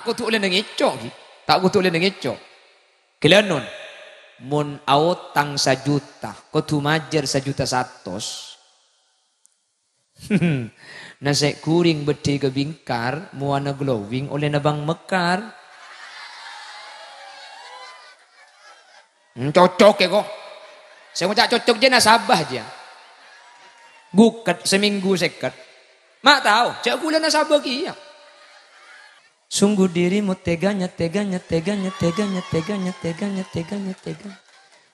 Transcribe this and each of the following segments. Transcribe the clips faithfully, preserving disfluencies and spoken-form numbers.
Kodhu ollèna ngèco', ghi. Ta' kodhu ollèna ngèco'. Ghellâ' non. Mon aotang sajuta, kodhu majâr sajuta satos. Nasè' ghuring beddhi ka Bingkar, mowana glowing ollèna Bank Mekar. Hmm, cocok è ko. Sè ngoca' cocok jiyâ nasabah jiyâ. Ghuket seminggu sèket. Ma' tao, jâ' ghulâ nasabah kèya. Sungguh dirimu teganya, teganya, teganya, teganya, teganya, teganya, teganya, teganya.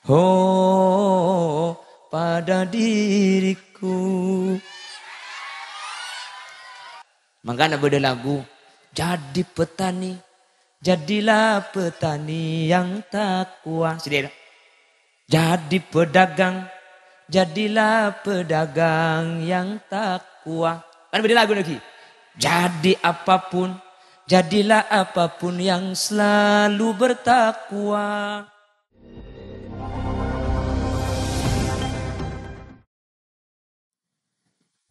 Ho, pada diriku. Mangkana bâdâ lagu, "Jadi petani, jadilah petani yang takwa." Sèdhâ. "Jadi pedagang, jadilah pedagang yang takwa." Kan bâdâ lagu lagi. "Jadi apapun, jadilah apapun yang selalu bertakwa."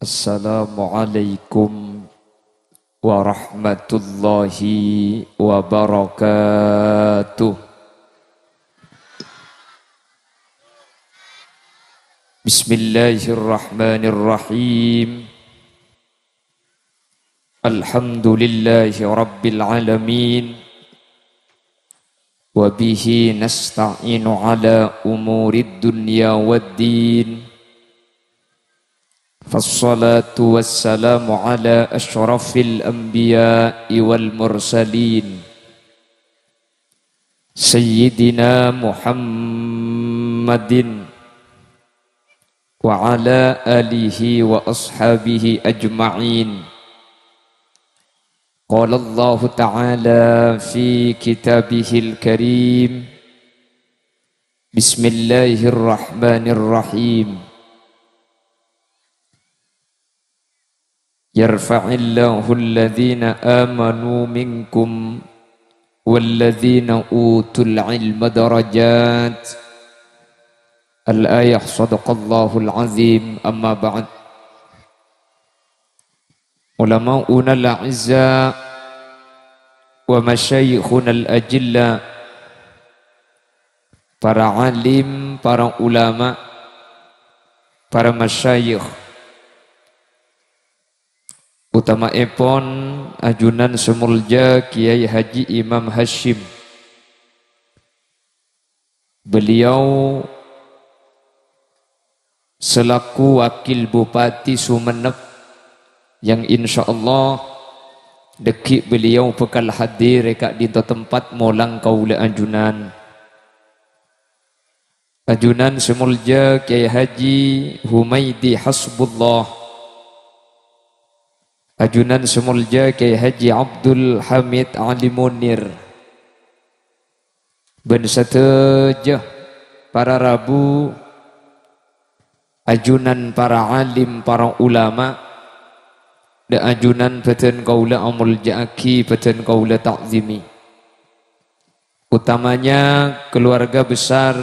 Assalamualaikum warahmatullahi wabarakatuh. Bismillahirrahmanirrahim. Alhamdulillahi rabbil alamin. Wa bihi nasta'inu ala umurid dunya waddin. Fassalatu wassalamu ala asyrafil anbiya'i wal mursalin, Sayyidina Muhammadin wa ala alihi wa ashabihi ajma'in. Qala Allahu ta'ala fi kitabihil karim, Bismillahirrahmanirrahim. Yarfa'illahu alladhina amanu minkum walladhina utul ilma darajat. Al-ayah, sadaqallahul azim, amma ba'd. Ulama'unal a'izza wa masyayikhunal ajilla, para alim, para ulama, para masyayikh, utama'èpon ajunan sè molja Kiai Haji Imam Hasyim. Beliau selaku Wakil Bupati Sumenep yang insyaallah dhâggi' beliau bhâkal hadir è ka'dinto tempat molang kaulâ ajunan. Ajunan sè molja Kiai Haji Humaidi Hasbullah. Ajunan sè molja Kiai Haji Abdul Hamid Ali Munir. Bân sadhâjâ para rabu, ajunan para alim, para ulama, dâ' ajunan bâdân kaulâ amolja'aghi, bâdân kaulâ ta'zimi. Utamanya keluarga besar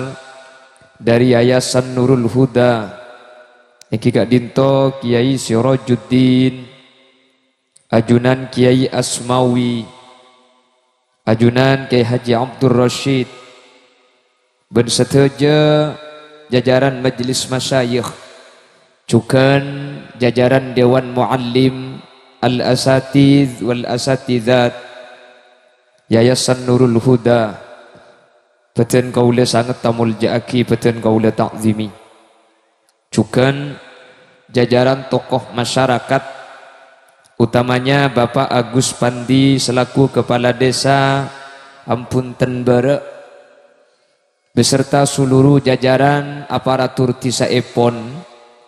dari Yayasan Nurul Huda, èngghi ka'dinto Kiai Sirajuddin, ajunan Kiai Asmawi, ajunan Kiai Haji Abdul Rasyid, bân sadhâjâ jajaran majelis masyayikh, jhughân jajaran Dewan Muallim, al-asatidz wal asatidzat, Yayasan Nurul Huda, bâdân kaulâ sanget amolja'aghi, bâdân kaulâ ta'zimi. Jhughân jajaran tokoh masyarakat, utamanya Bapak Agus Pandi selaku Kepala Desa Ampunten Bârâ', beserta seluruh jajaran aparatur dhisaèpon,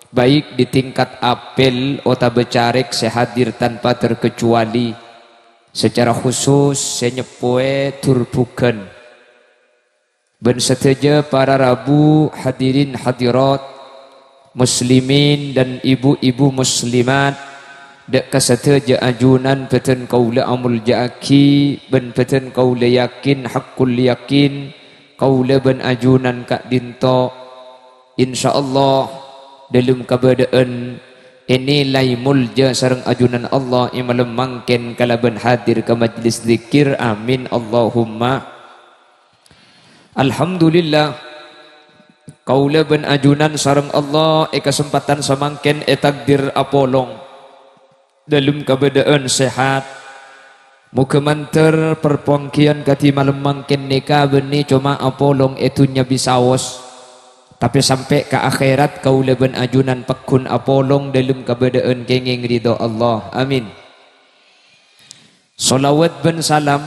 baik di tingkat apel otabâ carèk sè hadir tanpa terkecuali, secara khusus sè nyeppowè Durbhughân. Bân sadhâjâ para rabu, hadirin hadirat, muslimin dan ibu-ibu muslimat, dâ' ka sadhâjâ ajunan bâdân kaulâ amolja'aghi, bân bâdân kaulâ yakin, haqqul yakin, kaulâ bân ajunan ka'dinto, insyaallah, dâlem kabâdâ'ân ènilai molja sareng ajunan Allah è malem mangkèn kalabân hadir ka majlis dzikir. Amin, Allahumma. Alhamdulillah, kaulâ bân ajunan sareng Allah è kasempadhân samangkèn ètakdir apolong dâlem kabâdâ'ân sehat. Moghâ mandhâr parpangghiyân kadhi malem mangkèn nèka bânnè coma apolong è dhunnya bisaos, tapè sampè' ka akhèrat kaulâ bân ajunan pagghun apolong dâlem kabâdâ'ân kèngèng ridho Allah. Amin. Shalawat bân salam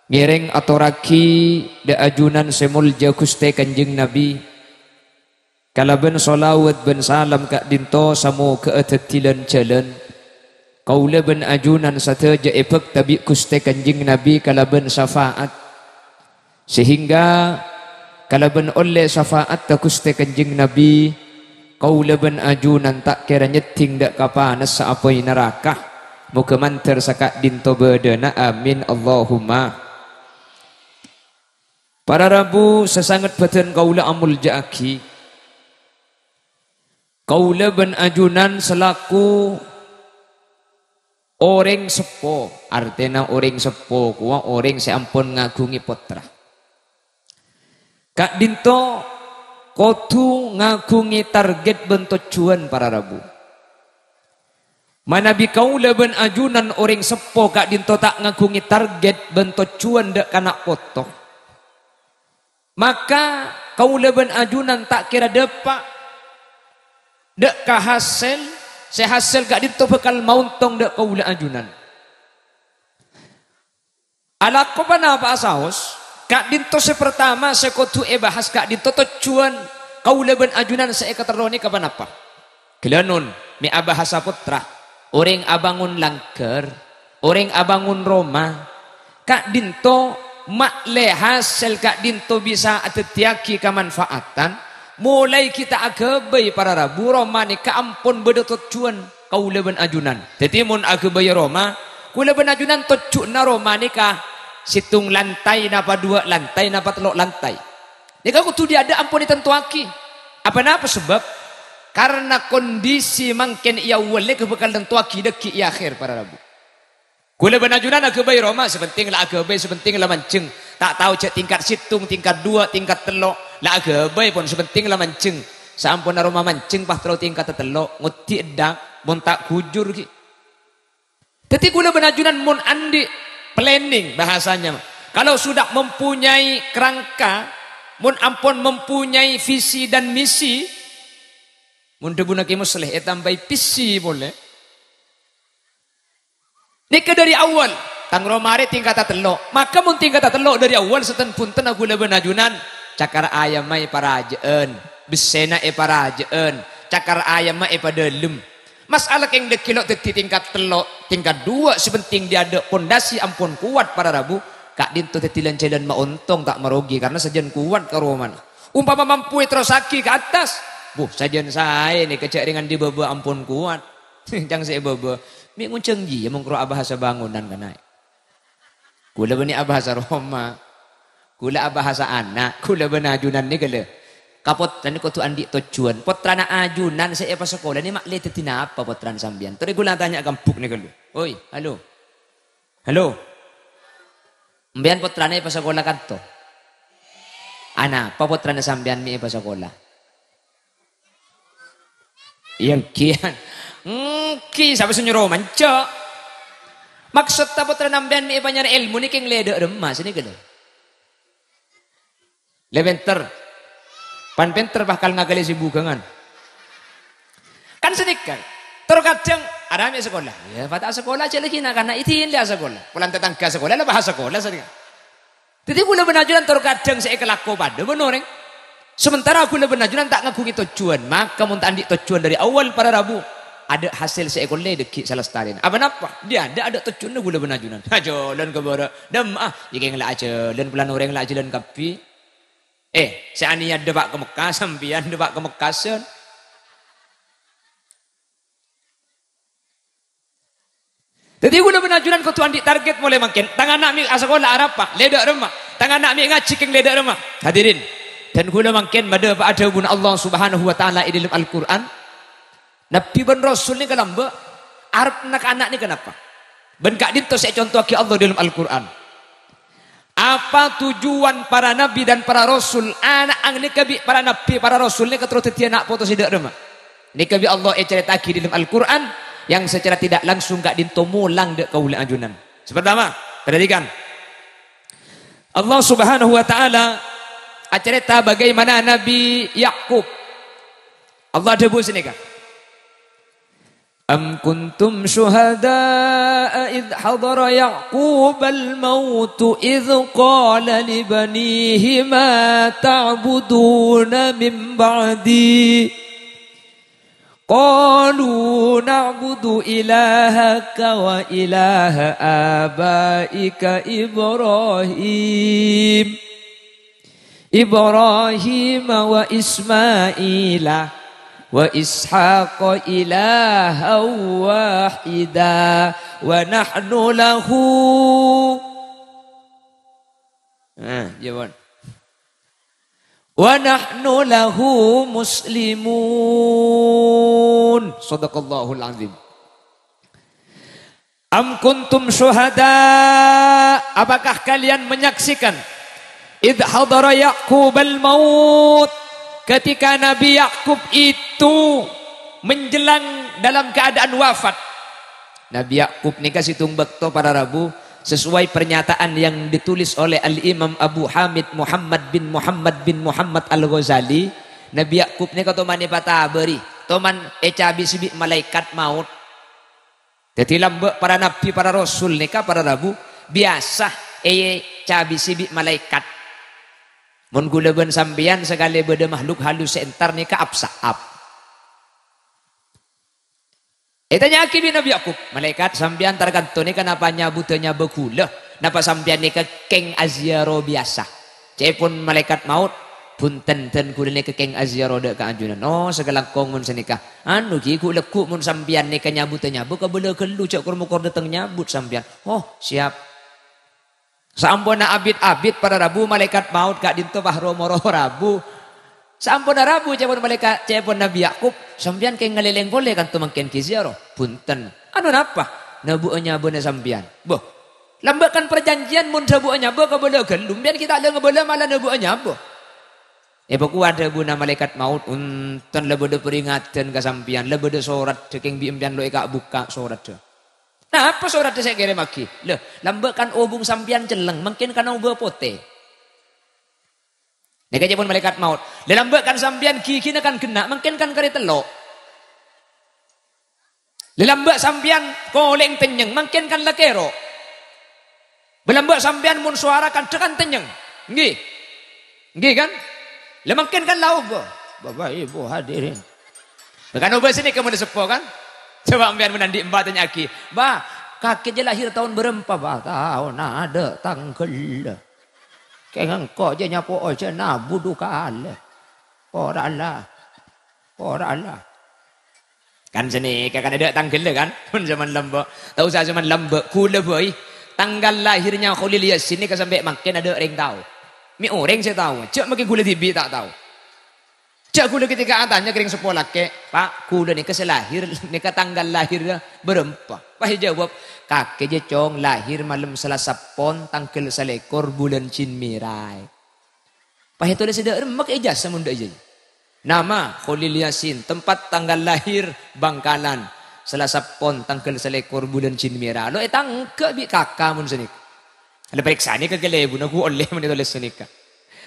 ngèrèng atorraghi dâ' ajunan sè molja Ghustè Kanjeng Nabi. Kalabân shalawat bân salam ka'dinto samoghâ'â dhâddhi lan-jhâlân kaulâ bân ajunan sadhâjâ èbhâkta bi' Ghustè Kanjeng Nabi kalabân syafa'at. Sehingga kalabân ollè syafa'atta Ghustè Kanjeng Nabi, kaulâ bân ajunan ta' kèra nyèddhing dâ' ka panassa apoy naraka. Moghâ mandhâr saka'dinto bâdâna. Amin, Allahumma. Para rabu sè sanget bâdân kaulâ amolja'aghi. Kaulâ bân ajunan salaku orèng seppo, artèna orèng seppo kowa orèng sè ampon ngaghungè pottra. Ka'dinto kodhu ngaghungè target bân tojjhuwân para rabu. Manabi kaulâ bân ajunan orèng seppo ka'dinto ta' ngaghungè target bân tojjhuwân dâ' kana' poto, maka kaulâ bân ajunan ta' kèra dâpa' dâ' ka hasèl, sè hasèl ka'dinto bhâkal maontong dâ' kaulâ ajunan. Alako panapa'a saos, ka'dinto sè partama sè kodhu èbahas ka'dinto tojjhuwân kaulâ bân ajunan sè èkaterrona ka ponapa. Ghellânon, mè' abahasa pottra, orèng abângon langghâr, orèng abângon roma, ka'dinto ma'lè hasèl ka'dinto bisa adhâddhiyâghi kamanfaatan, molaè ghi' ta' aghâbây para rabu roma nèka ampon bâdâ tojjhuwân kaulâ bân ajunan. Dhâddhi mon aghâbây roma, kaulâ bân ajunan tojjhuwânna roma nèka sèttong lantai napa duwâ' lantai napa tello' lantai. Nèka kodhu dhi-, adâ' ampon ètantowaghi. Apa napa sabâb? Karna kondisi mangkèn è awwal nèka bhâkal nantowaghi dhâggi' è akhèr, para rabu. Kaulâ bân ajunan aghâbây roma, sè pentèng la aghâbây, sè pentèng la manjheng. Ta' tao jhâ' tingkat sèttong, tingkat duwâ', tingkat tello'. La aghâbây pon, sè pentèng la manjheng. Saamponna roma manjheng, pas terro tingkat tello', ngoddi' endhâk, mon ta' ghujur ghi'. Dhâddhi kaulâ bân ajunan mon andi' planning bahasanya, kalau sudah mempunyai kerangka, mon ampon mempunyai visi dan misi, mon dhâbuna Kè Musleh ètambâi visi polè. Nèka dhâri awwal, tang roma rè tingkatta tello'. Maka mon tingkatta tello' dhâri awwal, sèttong bhunten kaulâ bân ajunan, cakar ayamma èparajâ'ân, bessèna èparajâ'ân, cakar ayamma èpadâlem. Mas'ala kèng dhâggi' lo' dhâddhi tingkat tello', tingkat duwâ', sè pentèng dhi-, adâ' pondasi ampon kowat para rabu, ka'dinto dhâddhi lan-jhâlân maontong ta' marogi karna sajân kowat ka romana. Ompama mampu èterrossaghi ka attas, bu, sajân saè nèka jhâ' rèng andi' bâbâ ampon kowat. Cang sè bâbâ, mè' ngonjhâng jiyâ mongkoro abahasa bangunan kanna'. Kaulâ bânnè abahasa roma. Kaulâ abahasa ana'. Kaulâ bân ajunan nèka lho. Ka pottrana kodhu andi' tojjhuwân. Pottrana ajunan sè èpasakola nè ma'lè dhâddhi napa pottrana sampèyan? Torè kaulâ atanya ka embu' nèka lho. Oi, halo. Halo. Sampèyan pottrana èpasakola kanto? Anapa pottrana sampèyan mè' èpasakola? Iyâ, èngghi. Èngghi, sapa sè nyoro manca'? Maksodda pottrana sampèyan mè' èpanyarè èlmo nèka ènglè dâ' remma, sanèka lho. Lè pènter. Pan pènter bakal ngaghâlè sè bughângan. Kan sanèka. Tor kadhâng, "Arapa mè' sakola?" "Iyâ, pas ta' sakola, jhâ' laghi na'-kana' èdin lè asakola." Polana tatangghâ sakola, la pas sakola sanèka. Dhâddhi kaulâ bân ajunan tor kadhâng sè èkalako padâ bân orèng. Samantara kaulâ bân ajunan ta' ngaghungè tojjhuwân, maka mon ta' andi' tojjhuwân dhâri awwal para rabu, adâ' hasèl sè èkollè dhâggi' salastarèna. Apa napa? Dhi-, adâ', adâ' tojjhuwânna kaulâ bân ajunan. Ajhâlân ka bârâ', dâmma'a, yâ kèng la ajhâlân, polana orèng la ajhâlân kabbhi. Eh, sè anèyat dâpa' ka Mekka, sampèyan dâpa' ka Mekka, sèn. Dhâddhi, kaulâ bân ajunan kodhu andi' target molaè mangkèn. Tang ana' mè' asakola arapa? Lè dâ' remma. Tang ana' mè' ngajhi kèng lè dâ' remma. Hadirin, dân kaulâ mangkèn madhâpa'a dhâbuna Allah Subhanahu wa Ta'ala è dâlem Al-Qur'an. Nabbhi bân rasul nèka lambâ', arep na'-kana' nèka napa? Bân ka'dinto sè èconto'aghi Allah dâlem Al-Qur'an. Apa tujuan para nabi dan para rasul? Ana' nèka bi' para nabbhi, para rasul nèka terro dhâddhiyâ na' poto sè dâ' remma. Nèka bi' Allah ècarèta'aghi dâlem Al-Qur'an yang secara tidak langsung ka'dinto molang dâ' kaulâ ajunan. Sè partama, perhatikan. Allah Subhanahu wa Ta'ala acarèta bagaimana Nabi Yakub. Allah adhâbu sanèka, "Am kuntum syuhada'a idh hadara Ya'qubal mautu idh qala li banihi ma ta'buduna min ba'di?" Qalu na'budu ilahaka wa ilaha abaika Ibrahim. Ibrahim wa Ismaila wa Ishaq ilaha wahida wa nahnu lahu. Nah, ya, Bun. Wa nahnu lahu muslimun. Shadaqallahul azim. Am kuntum syuhada? Apakah kalian menyaksikan? Idh hadara Ya'qubal maut. Ketika Nabi Yakub itu menjelang dalam keadaan wafat. Nabi Yakub nèka sèttong bâkto para rabu, sesuai pernyataan yang ditulis oleh Al-Imam Abu Hamid Muhammad bin Muhammad bin Muhammad Al-Ghazali, Nabi Yakub nèka toman èpatabâri, toman ècabisi bi' malaèkat maut. Dhâddhi lambâ' para nabbhi, para rasul nèka para rabu biyasa ècabisi bi' malaèkat. Mon ghulâ bân sampèyan sakalè bâdâ makhluk halus sè entar nèka ap-saap. Ètanya'aghi bi' Nabi Yakub, "Malaèkat, sampèyan tarkanto nèka napa nyabudhâ nyabâ ghulâ? Napa sampèyan nèka kèng aziarah biyasa?" Ca'èpon malaèkat maut, "Bhunten, dân ghulâ nèka kèng aziarah dâ' ka ajunan." "Oh, sakalangkong mon sanèka. Anu ghi, ghu'-lagghu' mon sampèyan nèka nyabudhâ nyabâ, kabâlâ ghâllu, jhâ' kor-mokor dâteng nyabut sampèyan." "Oh, siap." Saamponna abit-abit para rabu, malaèkat maut ka'dinto pas ro-moro rabu. Saamponna rabu, ca'èpon malaèkat, ca'èpon Nabi Yakub, "Sampèyan kèng ngalèlèng polè kanto mangkèn ghi' ziarah?" "Bhunten." "Anu napa?" "Nabudhâ nyabâna sampèyan." "Bâh, lambâ' kan parjhânjhiyân mon nabudhâ nyabâ kabâlâ ghâllu, sampèyan ghi' ta' la ngabâlâ mala nabudhâ nyabâ." Èpakowa dhâbuna malaèkat maut, "Onten la bâdâ parèngadan ka sampèyan, la bâdâ sorat dâ' kèng bi' sampèyan lo' èka'-bukka' soraddhâ." "Napa soraddhâ sè èkèrèmmaghi?" "Lha, lambâ' kan obung sampèyan celleng, mangkèn kan obâ potè." Nèka ca'èpon malaèkat maut. "Lha, lambâ' kan sampèyan ghighina kan ghenna', mangkèn kan karè tello'." "Lha, lambâ' sampèyan kolèng tennyèng, mangkèn kan la kèro'." "Bâ, lambâ' sampèyan mon sowara kandhâ kan tennyèng." Ngghi. Ngghi, kan? Lha, mangkèn kan la obâ. Bapak Ibu hadirin. Kan obâ sanèka mon seppo, kan? Coba sampèyan mon andi' emba tanya'aghi, "Ba, kakè jâ lahir taon bârâmpa, Ba?" "Taonna adâ' tangghâllâ. Kèng engko' jâ nyapo'o jâ nabu du kalè. Pora la. Pora la." Kan sanèka kan adâ' tangghâllâ, kan? Mon jhâman lambâ'. Ta' osa jhâman lambâ', ghulâ bhâi. Tangghâl lahirnya Kholil Yasin nèka sampè' mangkèn adâ' rèng tao. Mè' orèng sè tao, jhâ' mangkèn ghulâ dhibi' ta' tao. Jhâ' ghulâ ketika atanya ka rèng seppo lakè', "Pak, ghulâ nèka sè lahir, nèka tangghâl lahirra bârâmpa?" Pas èjâwâb, "Kakè jâ, Cong, lahir malem Salasa Pon, tangghâl salèkor bulân Jinmèra." Pas ètolès è dâ' remma ka ijazah mon dâ' iyâ. Nama Kholil Yasin, tempat tanggal lahir Bangkalan, Salasa Pon tanggal salèkor bulân Jinmèra. Lo' ètangghâ' bi' kaka mon sanèka. La parèksanè ka kalèbunna ghu ollè mon ètolès sanèka.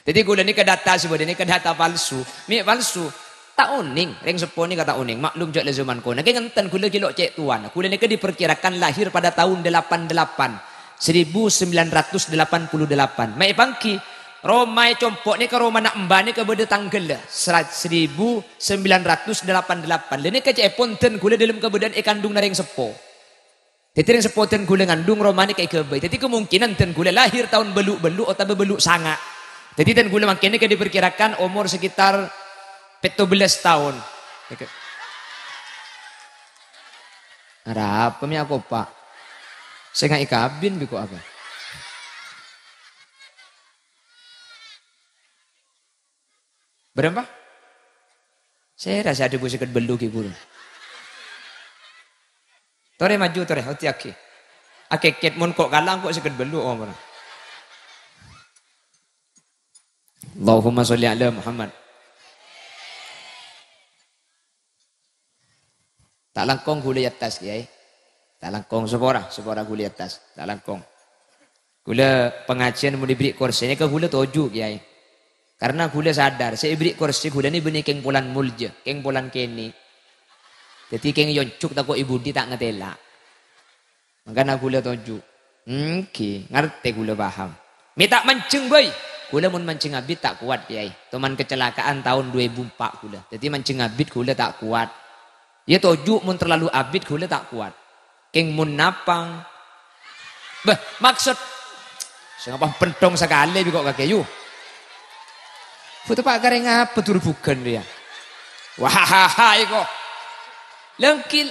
Dhâddhi ghulâ nèka data sè bâdâ nèka data palsu. Mè' palsu. Ta' onèng, rèng seppo nèka ta' onèng. Maklum jhâ' la jhâman kona. Kèng enten ghulâ ghi' lo' cè' towana. Ghulâ nèka diperkirakan lahir pada tahun delapan delapan, seribu sembilan ratus delapan puluh delapan. Mè' èpangghi, roma è compo' nèka romana emba nèka bâdâ tangghâllâ, sera-, seribu sembilan ratus delapan delapan. Lha nèka ca'èpon dân ghulâ dâlem kabâdâ'ân èkandhung na rèng seppo. Dhâddhi rèng seppo dân ghulâ ngandhung roma nèka èghâbây. Dhâddhi kemungkinan dân ghulâ lahir taon bâllu'-bâllu' otabâ bâllu' sanga'. Dhâddhi dân ghulâ mangkèn nèka diperkirakan omor sekitar petto belas taon. Arapa mè' akopa'? Sè ngaè kabin bi' ko' apa? Bârâmpa? Sèra sè adhâbu sèket bâllu' ghi' buru. Torè maju, torè, ottèyaghi. Akèkèt mon ko' kala engko' sèket bâllu' omorra. Allahumma sholli ala Muhammad. Ta' langkong ghulâ è attas, Kèyaè. Ta' langkong, sapora, sapora ghulâ è attas. Ta' langkong. Ghulâ pangajiân mon èberri' korsè nèka ghulâ toju', Kèyaè. Karna ghulâ sadar, sè èberri' korsè ghulâ nè bânnè kèng polana molja, kèng polana kènè'. Dhâddhi kèng èyonjhuk tako' è budi ta' ngatèla'. Mangkana ghulâ toju'. Èngghi, ngartè ghulâ paham. Mè' ta' manjheng bhâi. Ghulâ mon manjheng abit ta' kowat, Kèyaè. Toman kecelakaan taon du èbu empa' ghulâ. Dhâddhi manjheng abit ghulâ ta' kowat. Iyâ toju' mon terlalu abit ghulâ ta' kowat. Kèng mon napang. Bâh, maksod sè ngapa pentong sakalè bi' ko' kakè, yu. Foto Pak Kareng apa durbugan rèya? Wah, iko. Lengkil.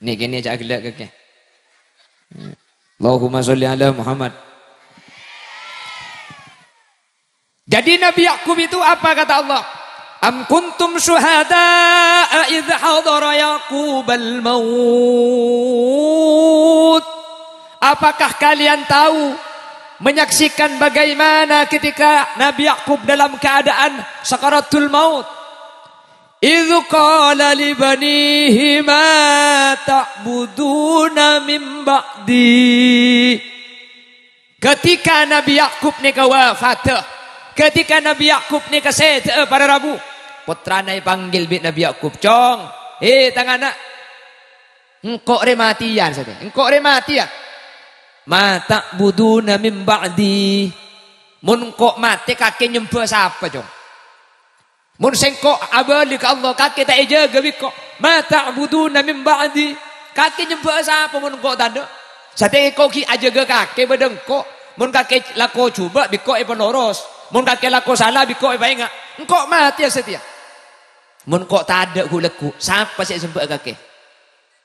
Nè, kènè' jhâ' ghellâ' kakè. Allahumma sholli ala Muhammad. Jadi Nabi Yakub itu apa kata Allah? "Am kuntum syuhada'a idz hadara Yaqubal maut?" Apakah kalian tahu, menyaksikan bagaimana ketika Nabi Yakub dalam keadaan sakaratul maut? "Idz qala li banihi ma ta'buduna min ba'di." Ketika Nabi Yakub nèka wafat, ketika Nabi Yakub nèka sèdhâ'â para rabu, pottrana èpanggil bi' Nabi Yakub, "Cong, he, tang ana', engko' rè matèyan satèya, engko' rè matèya. Ma ta'buduna min ba'di?" Mon engko' matè, kakè nyembhâ sapa, Cong? Mon sèngko' abâli ka Allah, kakè ta' èjâgâ bi' ko'. "Ma ta'buduna min ba'di?" Kakè nyembhâ sapa mon engko' tadâ'? Satèya ko' ghi' ajâgâ kakè bâdâ engko'. Mon kakè lako jhubâ', bi' ko' èpanoros. Mon kakè lako sala, bi' ko' èpaènga'. Engko' matèya satèya. Mon engko' tadâ' ghu-, lagghu', sapa sè èsembhâ'â kakè?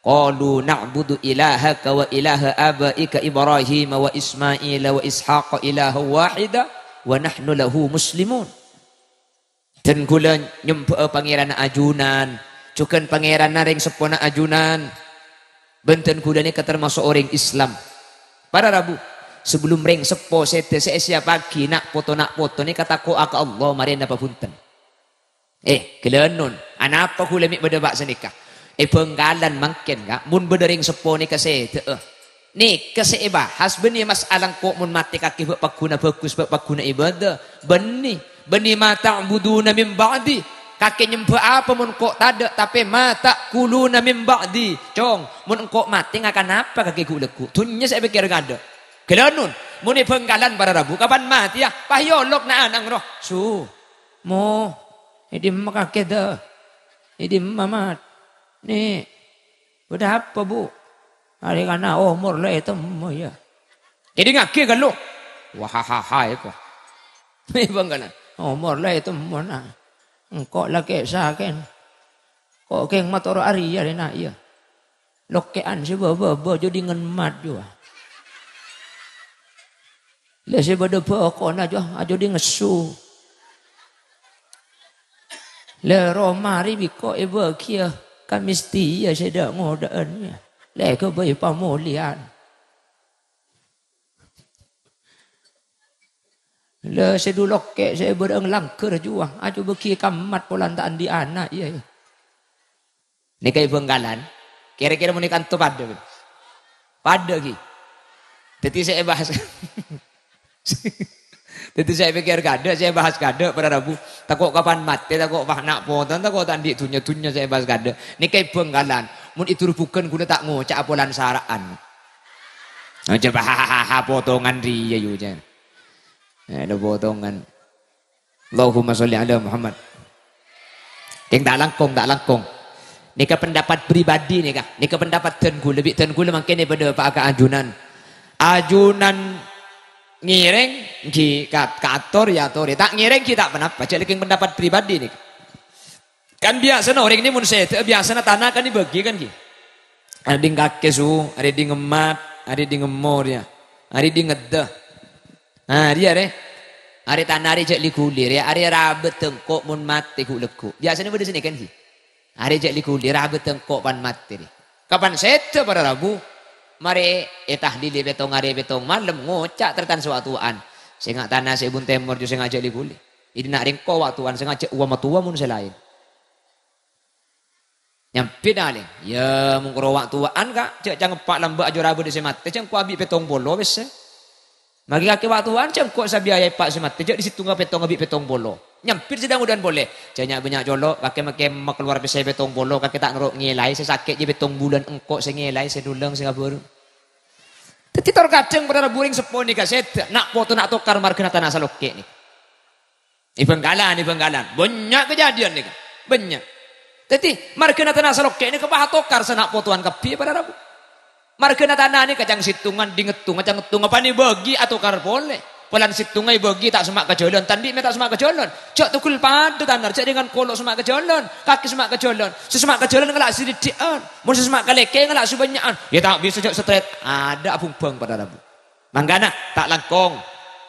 "Qalu na'budu ilahaka wa ilaha abaika Ibrahim wa Ismaila wa Ishaqa ilahan wahida wa nahnu lahu muslimun." Dân ghulâ nyembhâ'â pangèranna ajunan, jhughân pangèranna rèng seppona ajunan. Bân dân ghulâ nèka tamaso' orèng Islam. Para rabu, sabellunna rèng seppo sèdhâ sè èsiyappaghi na' poto-na' poto nèka tako'a ka Allah, marèna pabhunten. Eh, ghâlânon, anapa ghulâ mè' bâdâ bâ' sanèka? È Bhângkalan mangkèn, Ka', mon bâdâ rèng seppo nèka sèdhâ'â. Nèka sè èbahas, bânnè mas'ala engko' mon matè kakè bâ' pagghuna bhâghus, bâ' pagghuna ibadah. Bânnè, bânnè ma ta'buduna min ba'di. Kakè nyembhâ apa mon engko' tadâ', tapè ma ta'kuluna min ba'di. Cong, mon engko' matè ngakan apa kakè ghu-, lagghu'? Dhunnya sè èpèkkèr kadâ'. Ghâlânon, mon è Bhângkalan para rabu, kapan matèya? Pas èolok na'-ana' rowa. Su. Mo, è dimma kakè, Da? È dimma, Mat? Nè, bâdâ apa, Bu? Arè kana omor la ètemmo, yâ. Kèdingngaghi ghâllu. Wahahaha, èko. Mè' bângkana. Omor la ètemmo, na'. Engko' la kè-, sakèn. Ko' kèng matoro' arèya, rè, na', iyâ. Lokkè'an sè bâ-bâbâ jhâ' dingngen mat jhuwa. Lè sè bâdâ bhâkona jhuwa, ajhâ' dingngesso. Lè romari bi' ko' èbâghiyâ ka mistèya sè dâ'-ngodâ'ân, yâ. Lè ghâbây pamolèyan. Lè sè dhu lokkè' sè èbârâ'âng langghâr jhuwa, ajhâ' bâghi ka mat polana ta' andi' ana', iyâ, iyâ. Nèka è Bhângkalan, kèra-kèra mon è kanto padâ, kan? Padâ, ghi. Dhâddhi sè èbahas. Dhâddhi sè èpèkkèr kadâ', sè èbahas kadâ', para rabu. Tako' kapan matè, tako' pas na' potona, tako' ta' andi' dhunnya-dhunnya sè èbahas kadâ'. Nèka è Bhângkalan, mon è Durbhughân ghulâ ta' ngoca'a polana sara'an. Ngoca'a, "Hahaha, potongan rèya, yu," jhâ. Eh, ada potongan. Allahumma sholli ala Muhammad. Kèng ta' langkong, ta' langkong. Nèka pendapat pribadi nèka. Nèka pendapat dân ghulâ, bi' dân ghulâ mangkèn padâ pa-, ka ajunan. Ajunan ngèrèng, ghi, kat-, kator, yâ, atorè. Ta' ngèrèng, ghi, ta' ponapa. Jhâ' kèng pendapat pribadi nèka. Kan biyasana orèng nè mon sèdhâ, biyasana tana kan èbâgi kan, ghi. Arè dingnga kakè su, arè dingnga mat, arè dingnga mor, yâ. Arè dingnga dâ. Nah, rèya, rè. Arè tana rè jhâ' li-ghuli rè, arè rabât engko' mon matè ghu'-lagghu'. Biyasana bâdâ sanèka, ghi. Arè jhâ' li-ghuli, rabât engko' pan matè rè. Kapan sèdhâ para rabu? Marè ètahlili pètto arè pètto malem, ngoca' tarètan sè wa'-towa'an. Sènga' tana sè è bun tèmor jhâ' sènga' jhâ' li-ghuli. È dinna' rèngko' wa'-towa'an, sènga' jhâ' uwa-matowa mon sè laèn. Nyambit alè. Iyâ, mon karo wa'-towa'an, Ka', jhâ' cangeppa' lambâ' ajhâr abâ' dâ' sè matè, jhâ' engko' abi' pèttong polo pèssè. Maghi kakè wa'-towa'an, jhâ' engko' sabiaya èppa' sè matè, jhâ' dâ' sèttonga pèttong abi' pèttong polo. Nyambit sè dâ-ngodâ'ân polè. Jhâ' nya'-bânnya' colo', kakè makè makalowar pèssè pèttong polo, kakè ta' noro' ngèlaè, sè sakè' jhâ' pèttong bulân, engko' sè ngèlaè, sè dhulâng, sè ngabârâng. Dhâddhi tor kadhâng para rabu rèng seppo nèka sèdhâ, na' poto na' tokar marghâna tana salokkè' nèka. È Bhângkalan, è Bhângkalan. Bânnya' kajhâdhiyân nèka. Bânnya'. Dhâddhi, marghâna tana salokkè' nèka pas atokar sè na' potowan kabbhi para rabu. Marghâna tana nèka cang sèttongan, dhingettonga, cang ngettonga, panè bâgi atokar polè. Polana sèttonga èbâgi ta' semma' ka jhâlân, ta' andi' mè' ta' semma' ka jhâlân. Jhâ' tokol padâ tana, jhâ' dhingèn kolo' semma' ka jhâlân, kakè semma' ka jhâlân. Sè semma' ka jhâlân ngala' sè dhidhi'ân. Mon sè semma' ka lèkè ngala' sè bânnya'an. Iyâ ta' bisa jhâ' setrèt. Adâ' abhungbhâng para rabu. Mangkana, ta' langkong.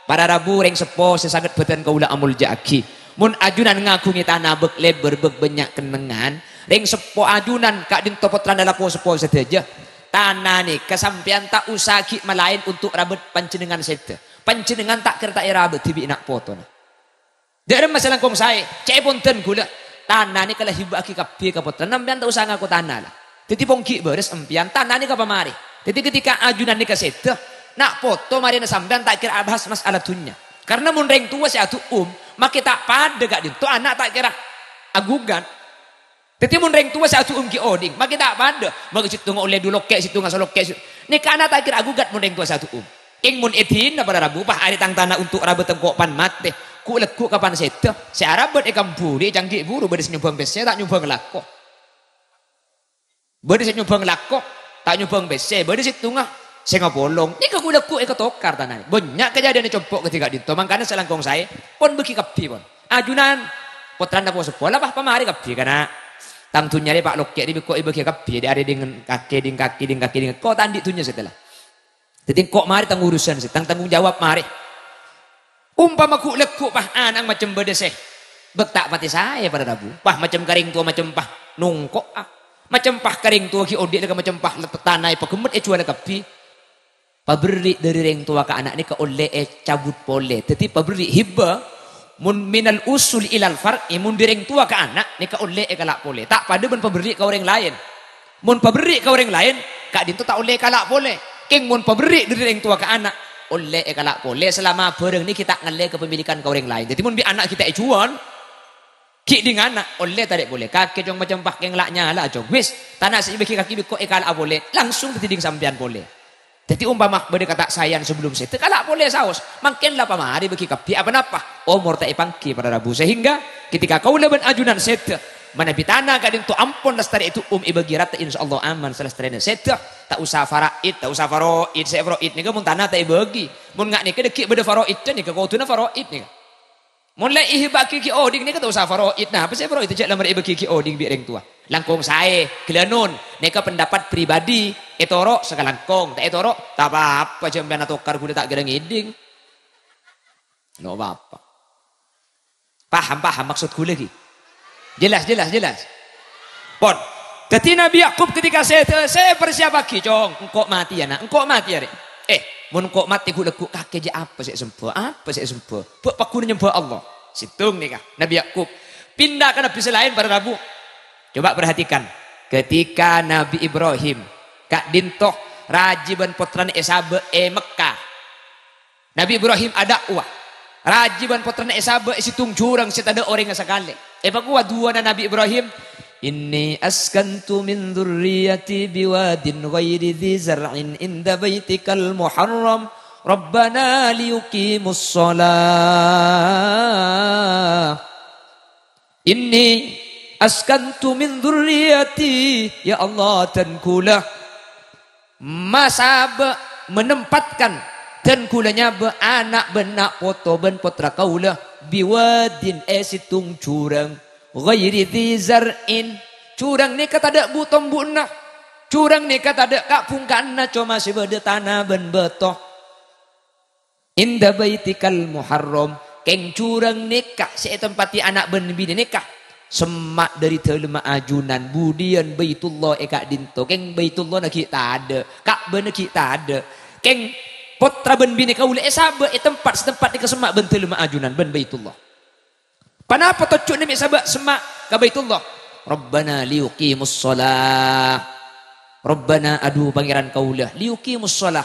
Para rabu rèng seppo sè sanget bhâdhân kaulâ amolja'aghi. Mon ajunan ngaghungè tana bâk lèbâr bâk bânnya' kennengngan, rèng seppo ajunan ka'dinto pottrana la-, po-, seppo sadhâjâ. Tana nèka sampèyan ta' osa ghi' malaèn onto' rabât panjhennengngan sèdhâ. Panjhennengngan ta' kèra ta' èrabâdhi bi' na' potona. Dâ' remma sè langkong saè, ca'èpon dân ghulâ. Tana nèka la èhibâ'aghi kabbhi ka pottrana, sampèyan ta' osa ngako tana la. Dhâddhi ponggi' bârâs sampèyan, tana nèka pamarè. Dhâddhi ghântèka ajunan nèka sèdhâ, na' poto marèna sampèyan ta' kèra abahas mas'ala dhunnya. Karna mon rèng towa sè adu'um, makè ta' padâ ka'dinto ana' ta' kèra agugat. Dhâddhi mon rèng towa sè adu'um ghi' odhing, makè ta' padâ. Makè sèttonga ollè du lokkè', sèttonga salokkè', sè-, nèka ana' ta' kèra agugat mon rèng towa sè adu'um. Kèng mon è dinna para rabu, pas arè tang tana onto' rabât engko' pan matè, ghu'-lagghu' kapan sèdhâ, sè arabât èkambhuli, canggi' buru, bâdâ sè nyombhâng pèssè, ta' nyombhâng lako. Bâdâ sè nyombhâng lako, ta' nyombhâng pèssè, bâdâ sèttonga sè ngapolong. Nèka ghu'-lagghu' èkatokar tanana. Bânnya' kajhâdhiyânna compo' kadhi ka'dinto, mangkana sè langkong saè, pon bâgi kabbhi, pon. Ajunan, pottrana po-, seppo la, pas pamarè kabbhi, kana'. Tang dhunnya rè, Pa', lokkè' rè bi' engko' èbâgi kabbhi, dâri dhing kakè, dhing kakè, dhing kakè, dhing ko' ta' andi' dhunnya sèdhâ la. Dhâddhi engko' marè tang urusan sè, tang tanggung jawab marè. Umpama ghu'-lagghu' pas ana'na macem bâdâ sè bâk ta' patè saè para rabu, pas macem ka rèng towa macem pas nongko'a, macem pas ka rèng towa ghi' odhi' la ka macem pas let-, tana èpaghemmet èjuwâlâ kabbhi. Paberri' dâri rèng towa ka ana' nèka ollè ècabut polè. Dhâddhi paberri' hibah, mon minal usul ilal far'i, mon dâri rèng towa ka ana' nèka ollè èkala' polè. Ta' padâ bân paberri' ka orèng laèn. Mon paberri' ka orèng laèn, ka'dinto ta' ollè èkala' polè. Kèng mon paberri' dâri rèng towa ka ana', ollè èkala' polè salama bhârâng nèka ta' ngallè kapamilikan ka orèng laèn. Dhâddhi mon bi' ana' ghi' ta' èjuwâl, ghi' dhing ana', ollè tarè' polè. Kakè, Cong, macem pas kèng la nyala, Cong. Wis, tana sè èbâgi kakè bi' engko' èkala'a polè, langsung dhâddhi dhing sampèyan polè. Dhâddhi, ompama bâdâ kata' saèyan sabellum sèdhâ, kala' polè saos. Mangkèn la pamarè bâgi kabbhi, apa-napa omor ta' èpangghi para rabu. Sehingga, ketika kaulâ bân ajunan sèdhâ, manabi tana ka'dinto ampon lastarè èdu'um èbâgi rata, insyaallah aman salastarèna sèdhâ. Ta' osa faraid, ta' osa faraid, sè faraid nèka mon tana ta' èbâgi. Mon nga' nèka dhâggi' bâdâ faraidda nèka, koduna faraid nèka. Mon la èhibâ'aghi ghi' odhing nèka ta' osa faraid. Napa sè faraid jhâ' la marè èbâgi ghi' odhing bi' rèng towa. Langkong saè, ghellânon. Nèka pendapat pribadi. Ètoro' sakalangkong. Ta' ètoro', ta' pa-apa, jhâ' sampèyan atokar ghulâ ta' kèra ngèdhing. No pa-apa. Paham, paham maksud ghulâ ghi? Jelas, jelas, jelas. Pon. Dhâddhi Nabi Yakub ketika sèdhâ, sè èparsiapaghi, Cong. Engko' matè, ya, Na'. Engko' matè, arè. Eh, mon engko' matè ghu'-lagghu' kakè jhâ' apa sè èsembhâ? Apa sè èsembhâ? Bâ' pagghun nyembhâ Allah. Sèttong nèka, Nabi Yakub. Pinda ka nabi sè laèn para rabu. Coba perhatikan. Ketika Nabi Ibrahim ka'dinto rajhi bân pottrana èsabâ' è Mekkah. Nabi Ibrahim adakwa. Rajhi bân pottrana èsabâ' è sèttong jhurâng sè tadâ' orèngnga sakalè. Èpakowa du'ana Nabi Ibrahim, "Inni askantu min dzurriyyati biwadin ghairi dzi zar'in inda baitikal muharram. Rabbana liyuqimus shalah." "Inni askantu min dzurriyyati," ya Allah, dân ghulâ masabâ', menempatkan, dân ghulâ nyabâ' ana' bân na' poto bân pottra kaulâ, biwadin, è sèttong jhurâng, ghairi dzi zar'in, jhurâng nèka tadâ' bu-tombu'na, jhurâng nèka tadâ' ka'-bhungka'anna, coma sè bâdâ tana bân bâto. Inda baitikal muharram, Kèng jhurâng nèka sè ètempatè ana' bân binè nèka, semma' dâri dâlemma ajunan, budiyân Baitullah è ka'dinto. Kèng Baitullahna ghi' tadâ', Ka'bahna ghi' tadâ'. Kèng pottra bân binè kaulâ èsabâ' è tempat-tempat nèka semma' bân dâlemma ajunan bân Baitullah. Ponapa tojjhuna mè' sabâ' semma' ka Baitullah? Rabbana liyuqimus shalah. Rabbana, adhu Pangèran kaulâ, liyuqimus shalah.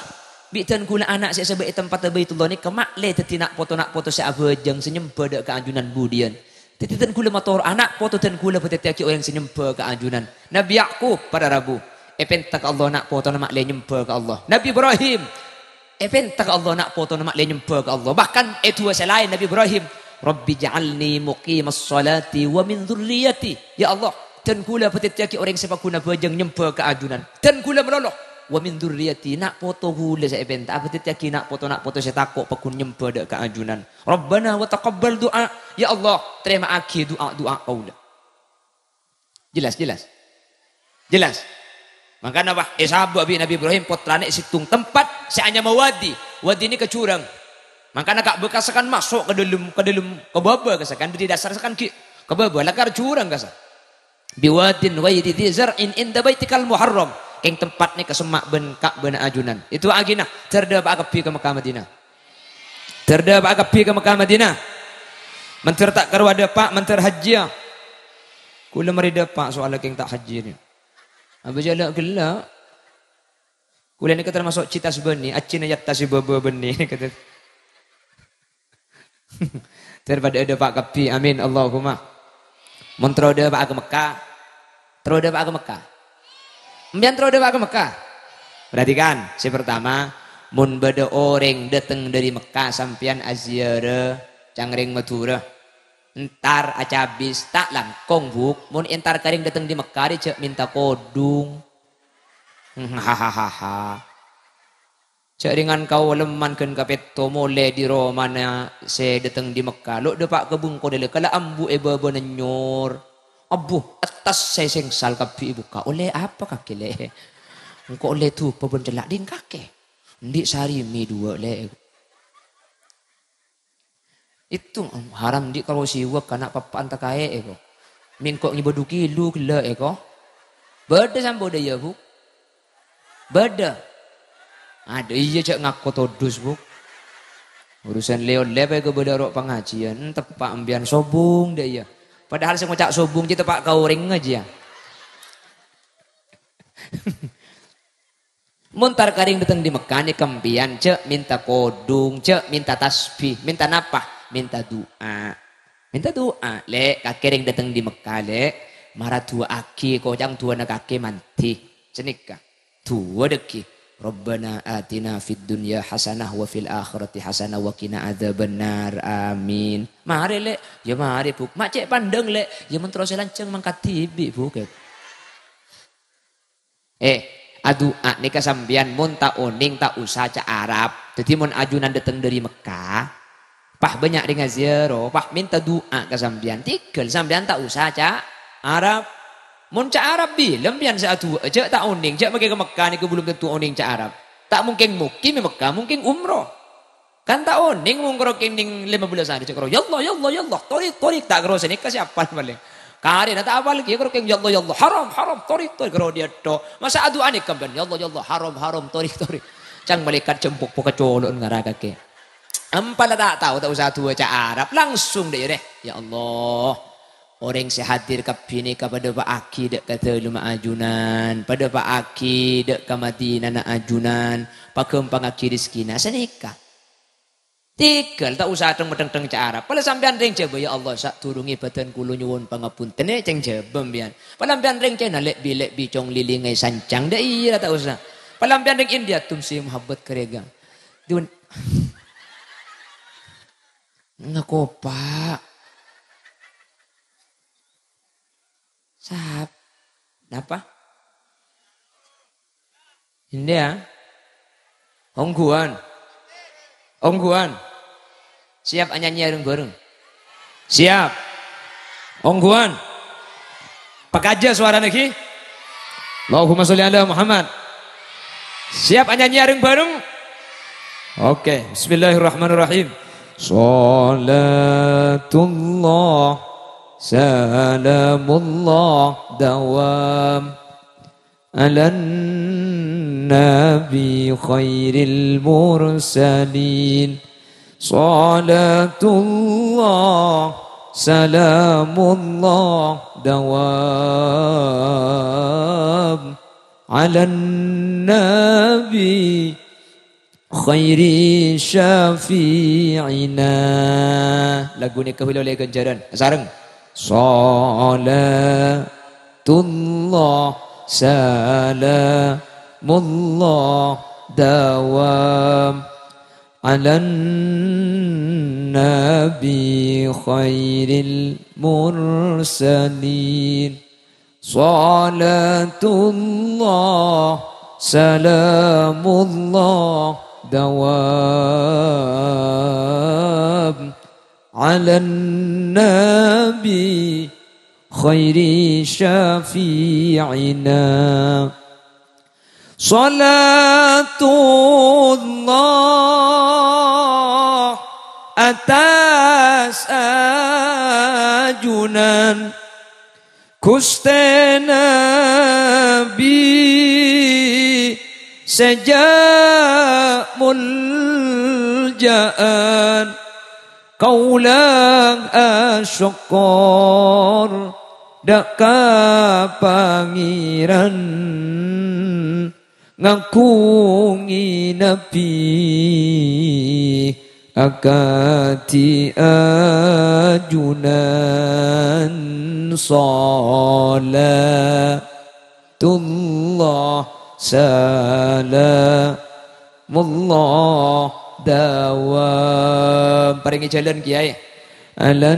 Bi' dân kaulâ ana' sè èsabâ' è tempatta Baitullah nèka ma'lè dhâddhi na' poto-na' poto sè abhâjâng, sè nyembhâ dâ' ka ajunan budiyân. Dhâddhi dân kaulâ matoro'a na' poto dân kaulâ bhâdhâddhiyâghi orèng sè nyembhâ ka ajunan. Nabbhi Ya'qub para rabu, èpènta ka Allah na' potona ma'lè nyembhâ ka Allah. Nabbhi Ibrahim, èpènta ka Allah na' potona ma'lè nyembhâ ka Allah. Bahkan è du'a sè laèn Nabbhi Ibrahim, "Rabbij'alni muqimas shalati wa min dzurriyyati." Ya Allah, dân kaulâ bhâdhâddhiyâghi orèng sè pagghun abhâjâng nyembhâ ka ajunan. Dân kaulâ malolo, "Wa min dzurriyyati," na' poto kaulâ sè èpènta, abhâdhâddhiyâghi na' poto-na' poto sè tako' pagghun nyembhâ dâ' ka ajunan. Rabbana wa taqabbal du'a. Ya Allah, tarèma'aghi du'a-du'a kaulâ. Jelas, jelas? Jelas? Mangkana, wah, èsabâ' bi' Nabbhi Ibrahim pottrana è sèttong tempat sè anyama wadi. Wadi nèka jhurâng. Mangkana Ka'bah kasakan maso' ka dâlem, ka dâlem, ka bâbâ kasakan, dâri dâsar sakan ghi' ka bâbâ, lakar jhurâng kasa. "Biwadin ghairi dzi zar'in inda baitikal muharram." Kèng tempat nèka semma' bân Ka'bahna ajunan. Èdu'aaghinah, jhâr dâpa'a kabbhi ka Mekkah Madinah. Jhâr dâpa'a kabbhi ka Mekkah Madinah. Mandhâr ta' karowa dâpa', mandhâr hajjiyâ. Kaulâ marè dâpa' soalla kèng ta' hajji nè. Abâ' jhâ' ghellâ'. Kaulâ nèka tamaso' cè' tas bânnè, ajjhina yâ tas bâbâ bânnè. Jhâr padâ dâpa' kabbhi. Amin, Allahumma. Mon terro dâpa'a ka Mekkah, terro dâpa'a ka Mekkah. Sampèyan terro dâpa'a ka Mekkah. Perhatikan, sè pertama, mon bâdâ orèng dâteng dâri Mekkah, sampèyan aziarah ca'na rèng Madhurâ. Entar acabis, ta' langkong, Bu'. Mon entar ka rèng dâteng dâri Mekkah, rè jhâ' mènta kodhung. Hahaha. Jhâ' rèngan kaolemman ghân kapètto molè dâri romana sè dâteng dâri Mekkah. Lo' dâpa' ka bungkona lè, kala ambu è bâbâna nyor. Abbhu, attas sè sengsal kabbhi èbukka'. Ollè apa kakè, Lè'? Engko' ollè dupa bân cella' ding kakè. Endi' sarimi duwâ', Lè'? Itu haram di' karo siwak kana' pappa'an takae' eko. Mingko' ngibadu kilu gella' eko. Bâdâ sampo dâ' iyâ, Bu'? Bâdâ. Adâ' iyâ jhâ' ngako todus, Bu'. Urusan lè-ollè paè kabâlâ ro' pangajiân, teppa' embiyan sobung dâ' iyâ. Padahal sè ngoca' sobung jiyâ teppa' ka orèng jiyâ. Mon tar-karèng dâteng dâri Mekkah nèka empiyan, jhâ' mènta kodhung, jhâ' mènta tasbih, mènta napa? Mènta du'a. Mènta du'a, Lè', kakè rèng dâteng dâri Mekkah, Lè'. Mara du'aaghi, koca'na du'ana kakè mandhi. Sanèka. Du'a dhâggi'. Rabbana atina fid dunya hasanah wa fil akhirati hasanah wa qina adzabannar. Amin. Marè, Lè'. Yâ marè, Bu'. Ma' cè' pandâng, Lè'. Yâ mon terro sè lanjhâng mangkat dhibi', Bu'. Eh, adu'a nèka sampèyan mon ta' onèng ta' osa ca' Arab. Dhâddhi mon ajunan dâteng dâri Mekkah, pas bânnya' rèng aziarah, pas mènta du'a ka sampèyan. Tèghâl sampèyan ta' osa ca' Arab. Mon ca' Arab bilâ sampèyan sè adu'a, jhâ' ta' onèng, jhâ' makkè ka Mekkah nèko belum tentu onèng ca' Arab. Ta' mungkin mukim è Mekkah, mungkin umroh. Kan ta' onèng mon karo kèng nèng lèma bellâs arè, cè' karo, "Ya Allah, ya Allah, ya Allah, torik, torik," ta' karo sanèka sè apal palèng. Karèna ta' apal ghi, karo kèng, "Ya Allah, ya Allah, haram, haram, torik, torik," karo diyâ tho. Masa adu'a nèka bân, "Ya Allah, ya Allah, haram, haram, torik, torik." Ca'na malaèkat jhâ' empok-pok kacolo'en ngara kakè. Empala ta' tao, ta' osa du'a ca' Arab, langsung dâ' iyâ rè. Ya Allah, orèng sè hadir kabbhi nèka padâpa'aghi dâ' ka dâlemma ajunan, padâpa'aghi dâ' ka Madinana ajunan, paghâmpangaghi rejekkèna. Sanèka. Tèghâl, ta' osa dhâng-medhâng ca' Arab. Pola sampèyan rèng Jhâbâ, "Ya Allah, sadurungè bâdân kaulâ nyo'on pangabhunten," è cèng Jhâbâ sampèyan. Pola sampèyan rèng Cèna, "Lè' bi-lè' bi cong lilingè sancang," dâ' iyâ ta' osa. Pola sampèyan rèng India, "Tumsi muhabbat karega." Dun-, ngakopa'. Sap-, napa? India? Ongghuwân. Ongghuwân. Siap anyanyi areng-bareng? Siap. Ongghuwân. Pakaja sowarana ghi. Allahumma sholli ala Muhammad. Siap anyanyi areng-bareng? Oke, bismillahirrahmanirrahim. Salatullah, salamullah dawam ala nabi khairil mursalin. Salatullah, salamullah dawam ala nabi khairi syafi'ina. Lagu nèka bhâlâ ollè ghânjhârân. Sareng. Salatullah, salamullah dawam ala nabi khairil mursalin. Salatullah, salamullah dawam ala nabi khairi syafi'ina. Salatullah atas ajunan Ghustè Nabi sè jhâ' molja'an. Kaulâ asokkor dâ' ka Pangèran ngagungè Nabi akadhi ajunan. Salatullah, salamullah dawam. Parèngè jhâlân, Kèyaè. Ala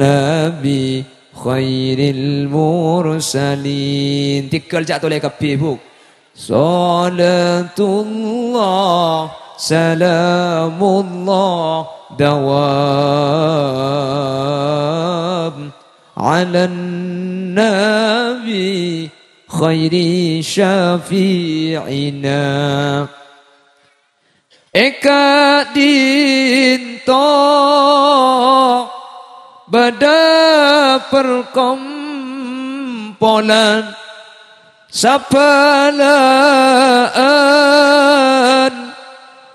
nabi khairil mursalin. Tèghâl ca'na tolè kabbhi, Bu. Salatullah, salamullah dawam ala nabi khairi syafi'ina. È ka'dinto bâdâ parkompolan sabâlâ'ân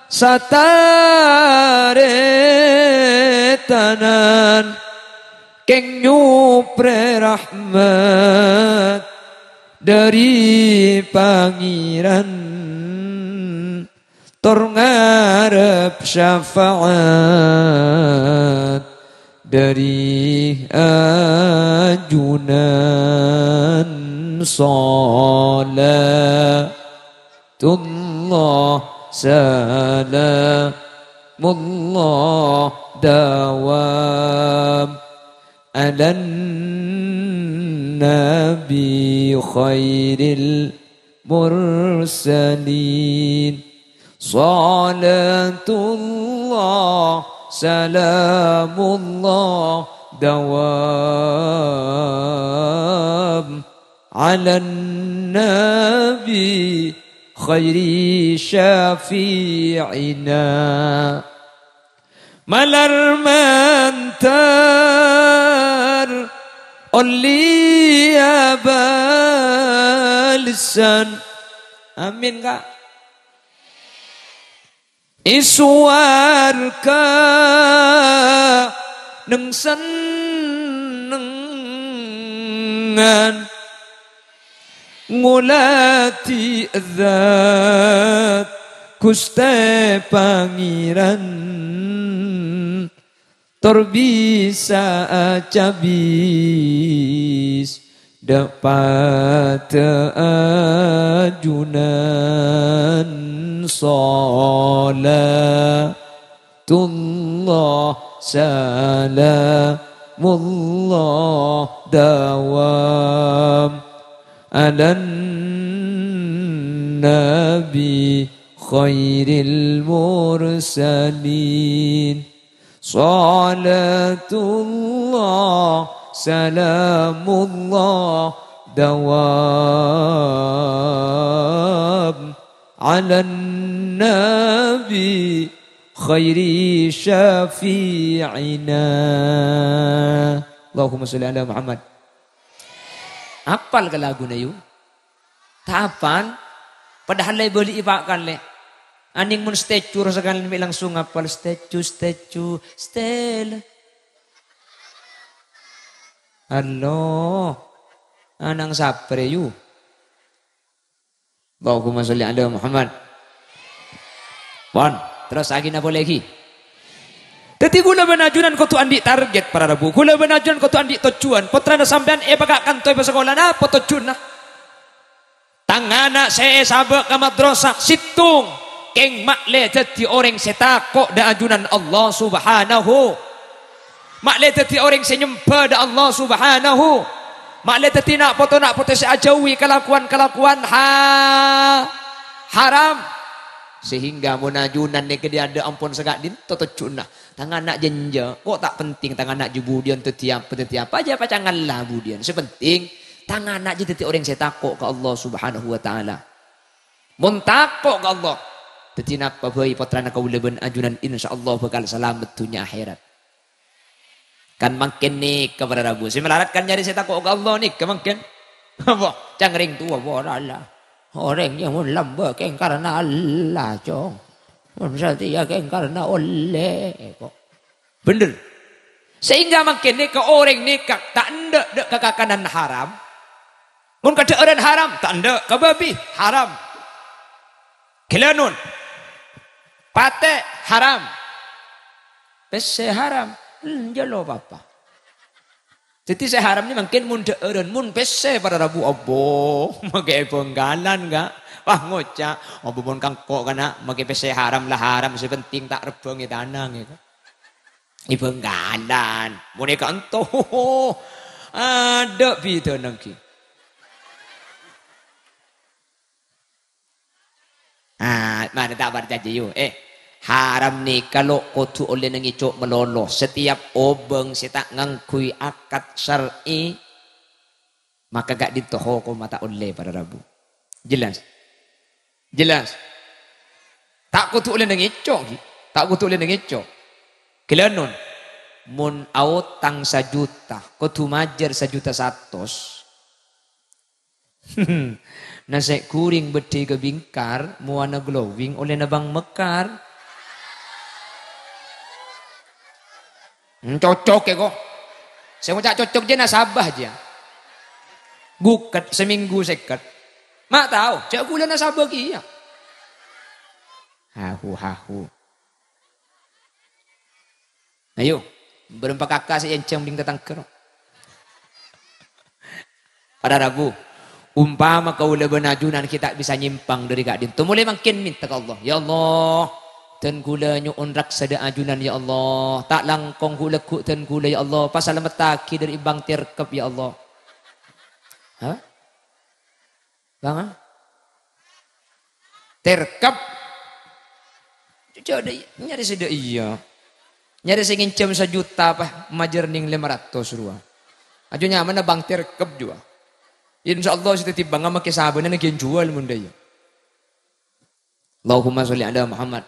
sataretanan, kèng nyoprè rahmat dâri Pangèran. Tor ngarep syafaat dâri ajunan. Salatullah, salamullah dawam ala nabi khairil mursalin. Salatullah, salamullah dawam ala nabi khairi syafi'ina. Malar mandhâr ollèya bâlessan. Amin, Ka'. È sowarga neng-sennengngan. Ngolatè zat Ghustè Pangèran, tor bisa acabis dâ' padâ ajunan. Sala Salawatullah, salamullah dawam ala nabi khairil mursalin. Salatullah, salamullah dawam ala nabi khairi syafi'ina. Allahumma sholli ala Muhammad. Apal ka laguna, yu? Ta' apal. Padahal la èbâli'i pa' kalè. Anèng mon statue sakalèyan mè' langsung apal statue, statue, stela. Allah. Anang sabrè, yu. Allahumma sholli ala Muhammad. Pon, terrossaghi napa polè ghi? Dhâddhi, kaulâ bân ajunan kodhu andi' target, para rabu. Kaulâ bân ajunan kodhu andi' tojjhuwân. Pottrana sampèyan èpaka' kanto èpasakola, napa tojjhuwânna? Tang ana' sè èsabâ' ka madrasah, sèttong, kèng ma'lè dhâddhi orèng sè tako' dâ' ajunan Allah Subhanahu. Ma'lè dhâddhi orèng sè nyemba dâ' Allah Subhanahu. Ma'lè dhâddhi na' poto-na' poto sè ajâuwi kalakowan-kalakowan ha-, haram. Sehingga mon ajunan nèka dhi-adâ' ampon saka'dinto tojjhuwânna. Tang ana' jâ-, jâ-, kok ta' penting tang ana' jâ budiyân dhâddhi apa, dhâddhi apa, jâ pacangalla budiyân. Sè penting, tang ana' jâ dhâddhi orèng sè tako' ka Allah Subhanahu wa Ta'ala. Mon tako' ka Allah, dhâddhi napa bhâi pottrana kaulâ bân ajunan, insyaallah bhâkal salamet dhunnya akhèrat. Kan mangkèn nèka, para rabu. Sè malarat kan nyarè sè tako' ka Allah nèka mangkèn. Apa? Ca'na rèng towa, "Wah, la, la. Orèng jâ mon lambâ' kèng karna Allah, Cong. Mon satèya kèng karna ollè," kok. Bhender. Sehingga mangkèn nèka orèng nèka ta' endâ' dâ' ka kakanan haram. Mon ka dhâ'ârân haram, ta' endâ', ka babi haram. Ghâlânon. Patè' haram. Pèssè haram. Enjâ' lo papa. Dhâddhi sè haram nè mangkèn mon dhâ'ârân, mon pèssè para rabu, abo, makè è Bhângkalan, ka'. Wah, ngoca', abo mon kangko' kana', makè pèssè haram la haram, sè penting ta' rebbhâng è tana, ngèko. È Bhângkalan, mon è ka'ento, adâ' bidhâna ghi. Ah, mara ta' parcajâ, yu. Eh, haram nèka lo' kodhu ollèna ngèco' malolo. Setiap obâng sè ta' ngangghuy akad syar'i, maka ka'dinto hokomma ta' ollè, para rabu. Jelas? Jelas? Ta' kodhu ollèna ngèco', ghi. Ta' kodhu ollèna ngèco'. Ghâlânon, mon aotang sajuta, kodhu majâr sajuta satos. Nasè' ghuring beddhi ka bingkar, mowana glowing ollèna bâng mekar. Hmm, cocok è ko. Sè ngoca' cocok jâ nasabâ jâ. Ghuket seminggu sèket. Ma' tao, jâ' ghulâ nasabâ kèya. Hahu, hahu. Ayo, bârâmpa kaka sè ènjhâm dhing tatangghâ, no? Para rabu, umpama kaulâ bân ajunan ghi' ta' bisa nyèmpang dhâri ka'dinto, molaè mangkèn mènta ka Allah, "Ya Allah, dân ghulâ nyo'on raksa dâ' ajunan, ya Allah. Ta' langkong ghu-, lagghu' dân ghulâ, ya Allah. Pasalamettaghi dhâri bâng tèrkep, ya Allah." Hah? Bâng, ah? Tèrkep. Jâ-, jâ-, dâ-, nyarè sè dâ' iyâ. Nyarè sè ngènjhâm sajuta, pas majâr nèng lèma ratos rowa. Ajâ nyamana bâng tèrkep jâ. Insyaallah, sè dhâddhi bângnga makè sabâna ghi' ènjuwâl mon dâ' iyâ. Allahumma sholli ala Muhammad.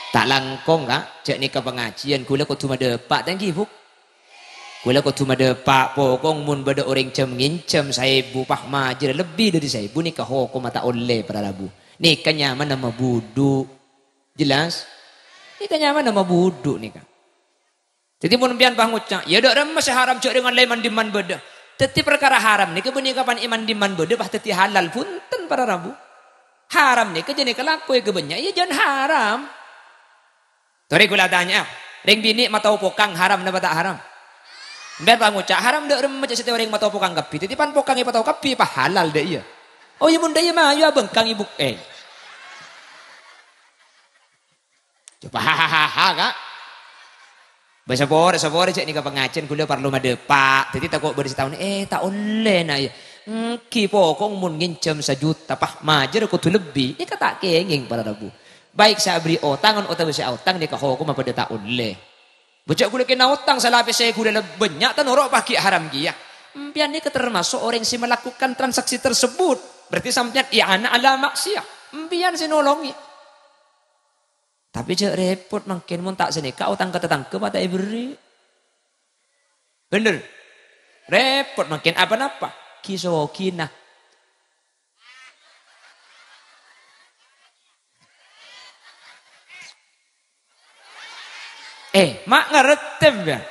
Ta' langkong, ka', jâ' nèka pangajiyân, ghulâ kodhu madâpa', ta' ènggi, Bu'? Ghulâ kodhu madâpa', pokong mon bâdâ orèng jâm-ngènjhâm saèbu, pas majâr lebbi dhâri saèbu, nèka hokomma ta' ollè, para rabu. Nèka nyamana mabudhu'. Jelas? Nèka nyamana mabudhu' nèka. Dhâddhi, mon sampèyan pas ngoca', "Iyâ, dâ' remma sè haram jâ' rèng laèn man-dimman bâdâ." Dhâddhi, parkara haram nèka bânnè kapan è man-dimman bâdâ pas dhâddhi halal, bhunten, para rabu. Haram nèka jâ' nèka lako èkabânnya', iyâ jân haram. Torè ghulâ atanya'a, rèng binè' matao pokang haram napa ta' haram? Sampèyan pas ngoca', "Haram dâ' remma jâ' satèya orèng matao pokang kabbhi." Dhâddhi, pan pokang èpatao kabbhi, pas halal dâ' iyâ. Oh, iyâ, mon dâ' iyâ mayu abângkang, Ibu. Eh. Coba, hahaha, ka'. Bâ' saporè, saporè, jâ' nèka pangajiyân ghulâ parlo madâpa'. Dhâddhi tako' bâdâ sè taona, eh, ta' ollè, na', iyâ. Ènggi, pokong mon ngènjhâm sajuta, pas majâr kodhu lebbi. Nèka ta' kèngèng, para rabu. Baik sè abherri' otangan otabâ sè aotang nèka hokomma padâ ta' ollè. Bâ' jâ' ghulâ kèng aotang, sala pèssè ghulâ leb-, bânnya', ta' noro' pas ghi' haram kèya. Sampèyan nèka termasuk orèng sè melakukan transaksi tersebut. Berarti sampèyan i'anah ala maksiyah. Sampèyan sè nolongè. Tapè jhâ' rèpot mangkèn mon ta' sanèka otang ka tatangghâ ma' ta' èberri'. Bhender. Rèpot mangkèn apa-napa? Ghi-soghina. Eh, ma' ngartè, ya?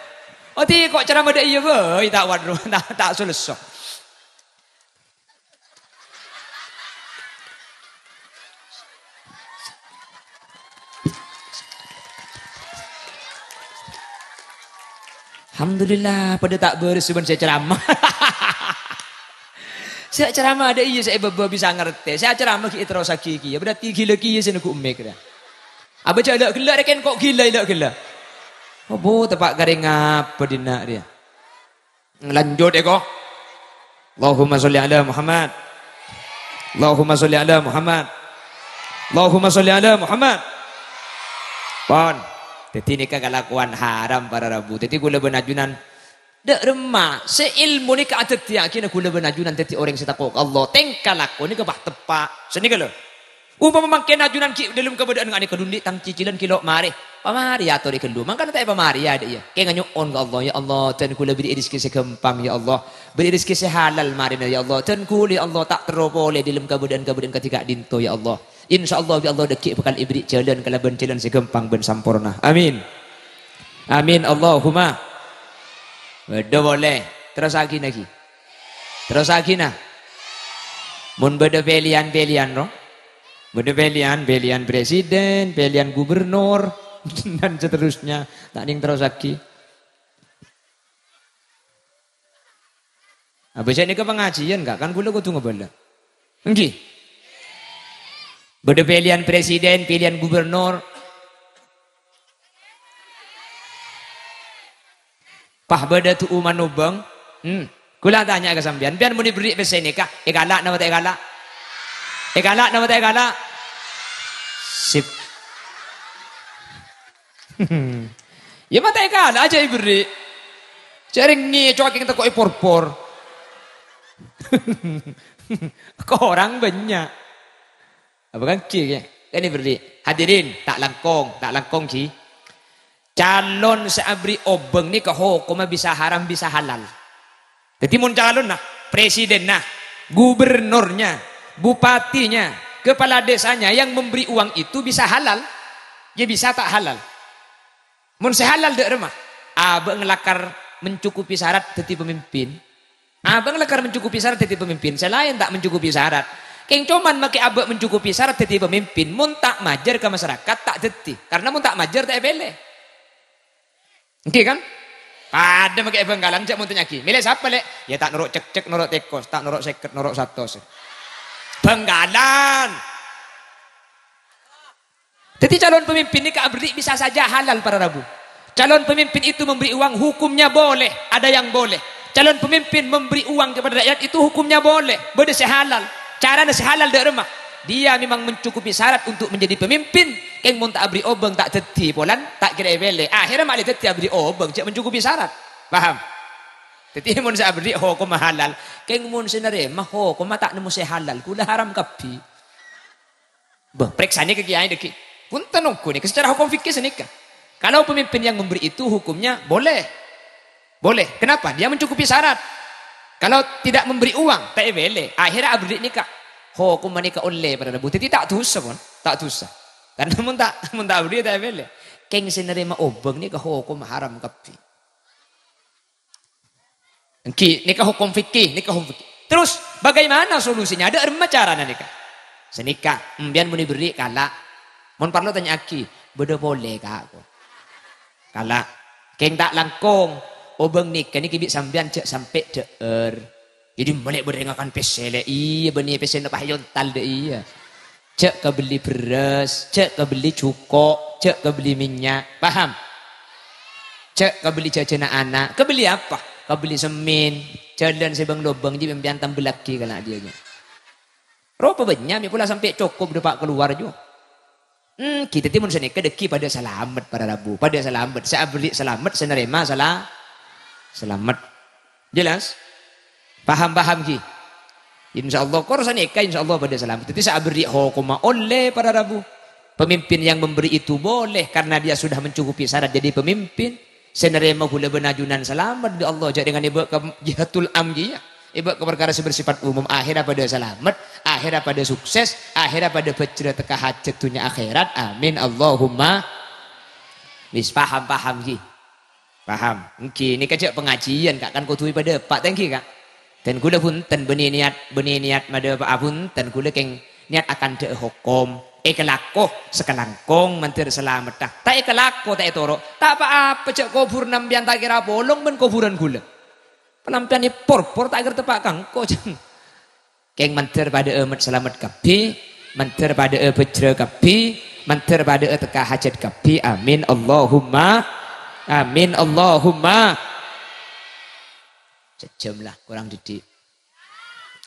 Odi kok ceramah dâ' iyâ bhâi, ta' wadro, ta', ta' solesso. Alhamdulillah, padâ ta' bârâs bân sè ceramah. Sè ceramah dâ' iyâ sè è bâbâ bisa ngartè. Sè ceramah ghi' èterrossaghi kèya. Berarti ghilâ kèya sè neggu' mik, ya. Abâ jhâ' la ghellâ' rè kèn kok ghilâ, la ghellâ'. Apa teppa' karè ngapa dinna' rèya? Lanjut, èko. Allahumma sholli ala Muhammad. Allahumma sholli ala Muhammad. Allahumma sholli ala Muhammad. Pon. Dhâddhi nèka kalakowan haram, para rabu. Dhâddhi kaulâ bân ajunan dâ' remma sè èlmo nèka adhâddhiyâghinâ kaulâ bân ajunan dhâddhi orèng sè tako' ka Allah. Tèngka lako nèka pas teppa'. Sanèka, lho. Umpama mangkèn ajunan ghi' dâlem kabâdâ'ân nga' nèka, "Dhuli tang cicilan ghi' lo' marè." Pamarè atorè ghâllu. Mangkana ta' èpamarè, adâ' iyâ. Kèng nyo'on ka Allah, "Ya Allah, dân kaulâ bherri'i rejhekkè sè ghâmpang, ya Allah. Bherri'i rejhekkè sè halal marèna, ya Allah. Dân kaulâ, ya Allah, ta' terro polè dâlem kabâdâ'ân-kabâdâ'ân kadhi ka'dinto, ya Allah. Insyaallah, bi' Allah dhâggi' bhâkal èberri' jhâlân kalabân jhâlân sè ghâmpang bân samporna. Amin. Amin, Allahumma." Bâdâ polè. Terrossaghi, naghi. Terrossaghi, nah. Mon bâdâ pèlèyan-pèlèyan, ro. Bâdâ pèlèyan, pèlèyan presiden, pèlèyan gubernur, dan seterusnya. Ta' nèng terrossaghi. Abâ sè nèka pangajiyân, Ka', kan kaulâ kodhu ngabâlâ. Èngghi. Bâdâ pèlèyan presiden, pèlèyan gubernur. Pas bâdâ du'u manobâng. Hmm. Kaulâ atanya ka sampèyan, sampèyan mon èberri' pèssè nèka, èkala' napa ta' èkala'? Èkala' napa ta' èkala'? Sip. Ya, ma' ta' èkala' jhâ' èberri'. Jhâ' rèng ngèco' kèng tako' èporpor. Korang bânnya'. Apa kan ghi, ya? Kan èberri'. Hadirin, ta' langkong, ta' langkong, ghi. Calon sè aberri' obâng nèka hokomma bisa haram, bisa halal. Dhâddhi mon calonna, presidenna, gubernurnya, bupatinya, kepala desanya yang memberi uang itu bisa halal, ya bisa ta' halal. Mon sè halal dâ' remma, abâ' ngalakar mencukupi syarat dhâddhi pemimpin. Abâ' ngalakar mencukupi syarat dhâddhi pemimpin, sè laèn ta' mencukupi syarat. Kèng coman makè abâ' mencukupi syarat dhâddhi pemimpin, mon ta' majâr ka masyarakat, ta' dhâddhi. Karena mon ta' majâr, ta' èpèlè. Èngghi, kan? Padâ makè è Bhângkalan, jhâ' mon tanya'aghi, "Mèlè sapa, Lè'?" "Ya, ta' noro' cekcek, noro' tèkos, ta' noro' sèket, noro' satos." Bhângkalan. Dhâddhi, calon pemimpin nèka aberri' bisa saja halal, para rabu. Calon pemimpin itu memberi uang, hukumnya boleh, ada yang boleh. Calon pemimpin memberi uang kepada rakyat itu hukumnya boleh, bâdâ sè halal. Carana sè halal dâ' remma? Dia memang mencukupi syarat untuk menjadi pemimpin. Kèng mon ta' aberri' obâng, ta' dhâddhi polana, ta' kèra èpèlè. Akhirnya malah dhâddhi aberri' obâng, jhâ' mencukupi syarat. Paham? Dhâddhi, mon sè aberri' hokomma halal, kèng mon sè narèma hokomma ta' nemmo sè halal, kaulâ haram kabbhi. Bâh, parèksanè ka kiyaè dhâggi'. Punten ongghu nèka, secara hukum fikih sanèka. Kalau pemimpin yang memberi itu hukumnya boleh. Boleh. Kenapa? Dia mencukupi syarat. Kalau tidak memberi uang, ta' èpèlè. Akhirnya aberri' nèka. Hokomma nèka ollè para rabu. Dhâddhi ta' dhusa, pon. Ta' dhusa. Karena mon ta', mon ta' aberri' ta' èpèlè. Kèng sè narèma obâng nèka hokomma haram kabbhi. Èngghi, nèka hukum fikih, nèka hukum fikih. Terus, bagaimana solusinya? Dâ' remma carana nèka? Sanèka, sampèyan mon èberri' kala'. Mon parlo tanya'aghi, bâdâ polè, Ka', ko. Kala'. Kèng ta' langkong, obâng nèka nèka bi' sampèyan jhâ' sampè' dhâ'âr. Dhâddhi, malè bârâ' ngakan pèssè, Lè'. Iyâ, bânnè pèssèna pas èyontal dâ' iyâ. Jhâ' kabelli bherrâs, jhâ' kabelli jhuko', jhâ' kabelli mènnya'. Paham? Jhâ' kabelli jhâjhâna ana'. Kabelli apa? Kabelli semmèn, jhâlân sè bâng-lobâng, jiyâ sampèyan tambellaghi kala' dhiyâ. Ropa bânnya' mè' pola sampè' cokop dâpa' kalowar, jhu. Hmm, kita timun sanèka dhâggi' padâ salamet para rabu, padâ salamet. Sè aberri' salamet, sè narèma sala-, salamet. Jelas? Paham-paham ghi? Insyaallah, kor sanèka insyaallah padâ salamet. Dhâddhi sè aberri' hokomma ollè para rabu. Pemimpin yang memberi itu boleh karena dia sudah mencukupi syarat jadi pemimpin. Sè narèma ghulâ bân ajunan salamet bi' Allah, jhâ' dengan èbâ' ka jihatul am kèya. Èbâ' ka parkara sè bersifat umum, akhèra padâ salamet, akhèra padâ sukses, akhèra padâ bhâjhrâ tekka hajhât dhunnya akhèrat. Amin, Allahumma. Wis paham, paham, ghi? Paham? Èngghi, nèka jhâ' pangajiân, Ka', kan kodhu èpadâpa', ta' èngghi, Ka'? Dan ghulâ bhunten bânnè niat, bânnè niat madâpa'a bhunten, ghulâ kèng niat akandhâ'â hokom, èkalako sakalangkong mandhâr salameddhâ. Ta' èkalako, ta' ètoro', ta' pa-apa, jhâ' kobhurrâ sampèyan ta' kèra polong bân kobhurân ghulâ. Palampèyan èporpor ta' kèra teppa' ka engko', jhâng. Kèng mandhâr padâ'â met-, salamet kabbhi, mandhâr padâ'â bhâjhrâ kabbhi, mandhâr padâ'â tekka hajhât kabbhi. Amin, Allahumma. Amin, Allahumma. Sejam lah, kurang didik.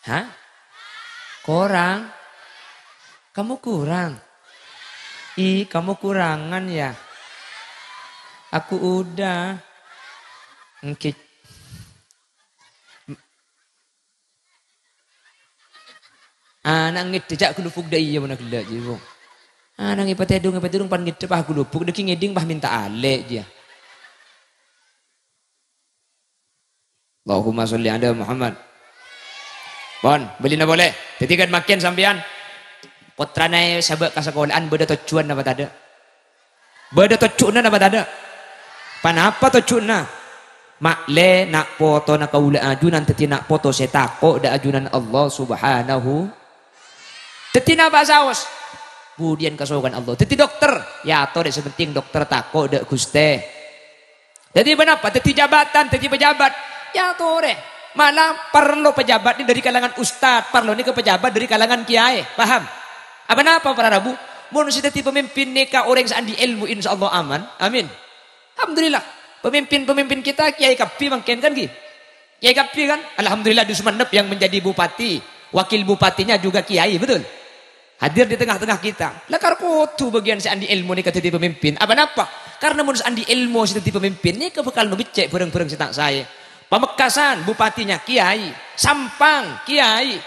Hah? Kurang? Kamu kurang? Ih, kamu kurangan ya? Aku udah. Èngghi. Ana' ngèdhâ ca' ghâlubuk dâ' iyâ mon ghellâ' jiyâ, Bu. Ana' ngèpatèdung, ngèpatèdung pan ngèdhâ pas ghâlubuk, dâgghi' ngèdhing pas mènta alè' jiyâ. Allahumma sholli ala Muhammad. Pon, bâlina polè. Dâddhi kan makin sampèyan pottrana sabâ' ka sakola'an bâdâ tojjhuwân napa tadâ'? Bâdâ tojjhuwânna napa tadâ'? Panapa tojjhuwânna? Ma'lè na' potona kaulâ ajunan dâddhi na' poto sè tako' dâ' ajunan Allah Subhanahu. Dâddhi napa saos? Budiyân kasokan Allah. Dâddhi dokter, ya ator sè penting dokter tako' dâ' Ghustè. Dâddhi ponapa? Dâddhi jabatan, dâddhi pejabat. Ya ator. Malah parlo pejabat ini dari kalangan ustad, parlo nèka pejabat dari kalangan kiai. Paham? Apa napa para rabu? Mon sè dâddhi pemimpin nèka orèng sè andi' èlmo, insyaallah aman. Amin. Alhamdulillah. Pemimpin-pemimpin kita kiai kabbhi mangkèn kan, ghi? Kiai kabbhi kan? Alhamdulillah, di Sumenep yang menjadi bupati, wakil bupatinya juga kiai, betul? Hadir di tengah-tengah kita. Lah, kar kodhu bâgiyân sè andi' èlmo nèka dâddhi pemimpin. Apa napa? Karena mon sè andi' èlmo sè dâddhi pemimpin nèka bhâkal mabeccè' bhârâng-bhârâng sè ta' saè. Pamekasan, bupatinya kiai. Sampang, kiai.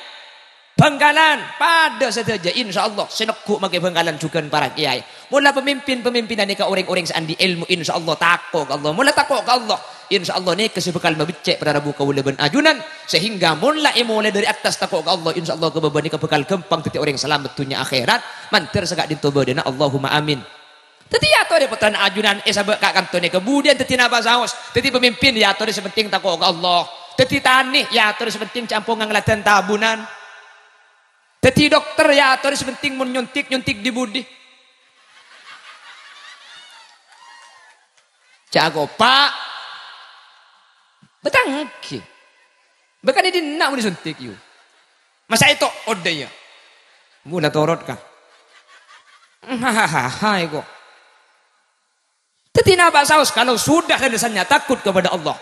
Bangkalan, padâ sadhâjâ, insyaallah. Sè neggu' makè Bangkalan jhughân para kiai. Mola pemimpin-pemimpinna nèka orèng-orèng sè andi' èlmo, insyaallah tako' ka Allah. Mola tako' ka Allah, insyaallah nèka sè bhâkal mabeccè' para rabu kaulâ bân ajunan, sehingga mola èmolaè dâri attas tako' ka Allah, insyaallah ka bâbâ nèka bhâkal ghâmpang dâddhi orèng salamet dhunnya akhèrat, mandhâr saka'dinto bâdâna, Allahumma amin. Dâddhi, ya ator, pottrana ajunan èsabâ' ka kanto nèka, budiyân dâddhi napa saos? Dâddhi pemimpin, ya ator, sè penting tako' ka Allah. Dâddhi tanè, ya ator, sè penting jhâ' ampon ngangladhân tabunan. Dâddhi dokter, ya ator, sè penting mon nyontik, nyontik dhi-budhi. Jhâ' akopa'. Bâtanggi. Bâkana dinna' mon èsontik, yu. Masa' èto'ot dâ' iyâ. Mola torot, ka. Hahaha, iko. Dâddhi napa saos, kalau sudah dan lisannya takut kepada Allah,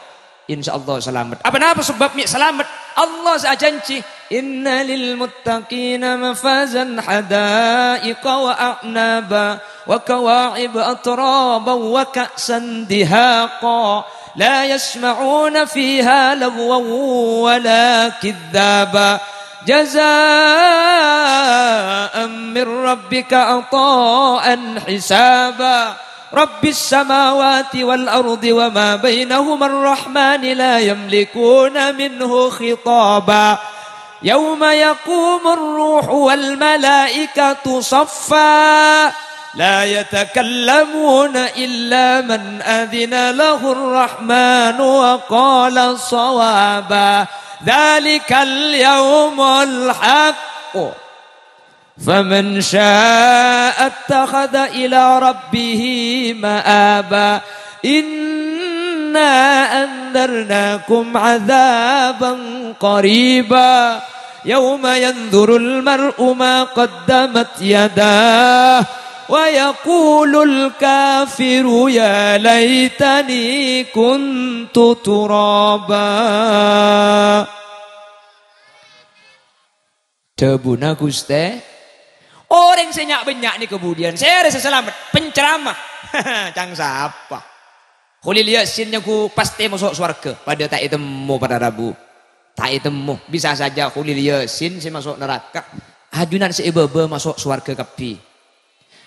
insyaallah salamet. Apa napa sabâb mè' salamet? Allah sè ajhânjhi, "Inna lil muttaqina mafazan hadaiqa wa a'naba wa kawa'ib atraba wa ka'san dihaqa. La yasma'una fiha lagwan wa la kidzaba. Jazaan min rabbika ata'an hisaba." Rabbis samawati wal ardi wa ma bainahuma ar-rahmani la yamlikuna minhu khitaba. Yauma yaqumur ruhu wal malaikatu saffa. La yatakallamuna illa man adhina lahur rahmanu wa qala shawaba. Dzalikal yaumul haqq. Faman syaa'a ittakhadha ila rabbihi ma'aba. Inna andzarnakum adzaban qariba. Yauma yanzurul mar'u ma qaddamat yadah. Wa yaqulul kafiru ya laitani kuntu turaba. Dhâbuna Ghustè, orèng sè nya'-bânnya' nèka budiyân, sèrè sè salamet, penceramah. Cang sapa? Kholil Yasin nyaku pastè maso' sowarghâ, padâ ta' ètemmo para rabu. Ta' ètemmo, bisa saja Kholil Yasin sè maso' naraka, ajunan sè è bâbâ maso' sowarghâ kabbhi.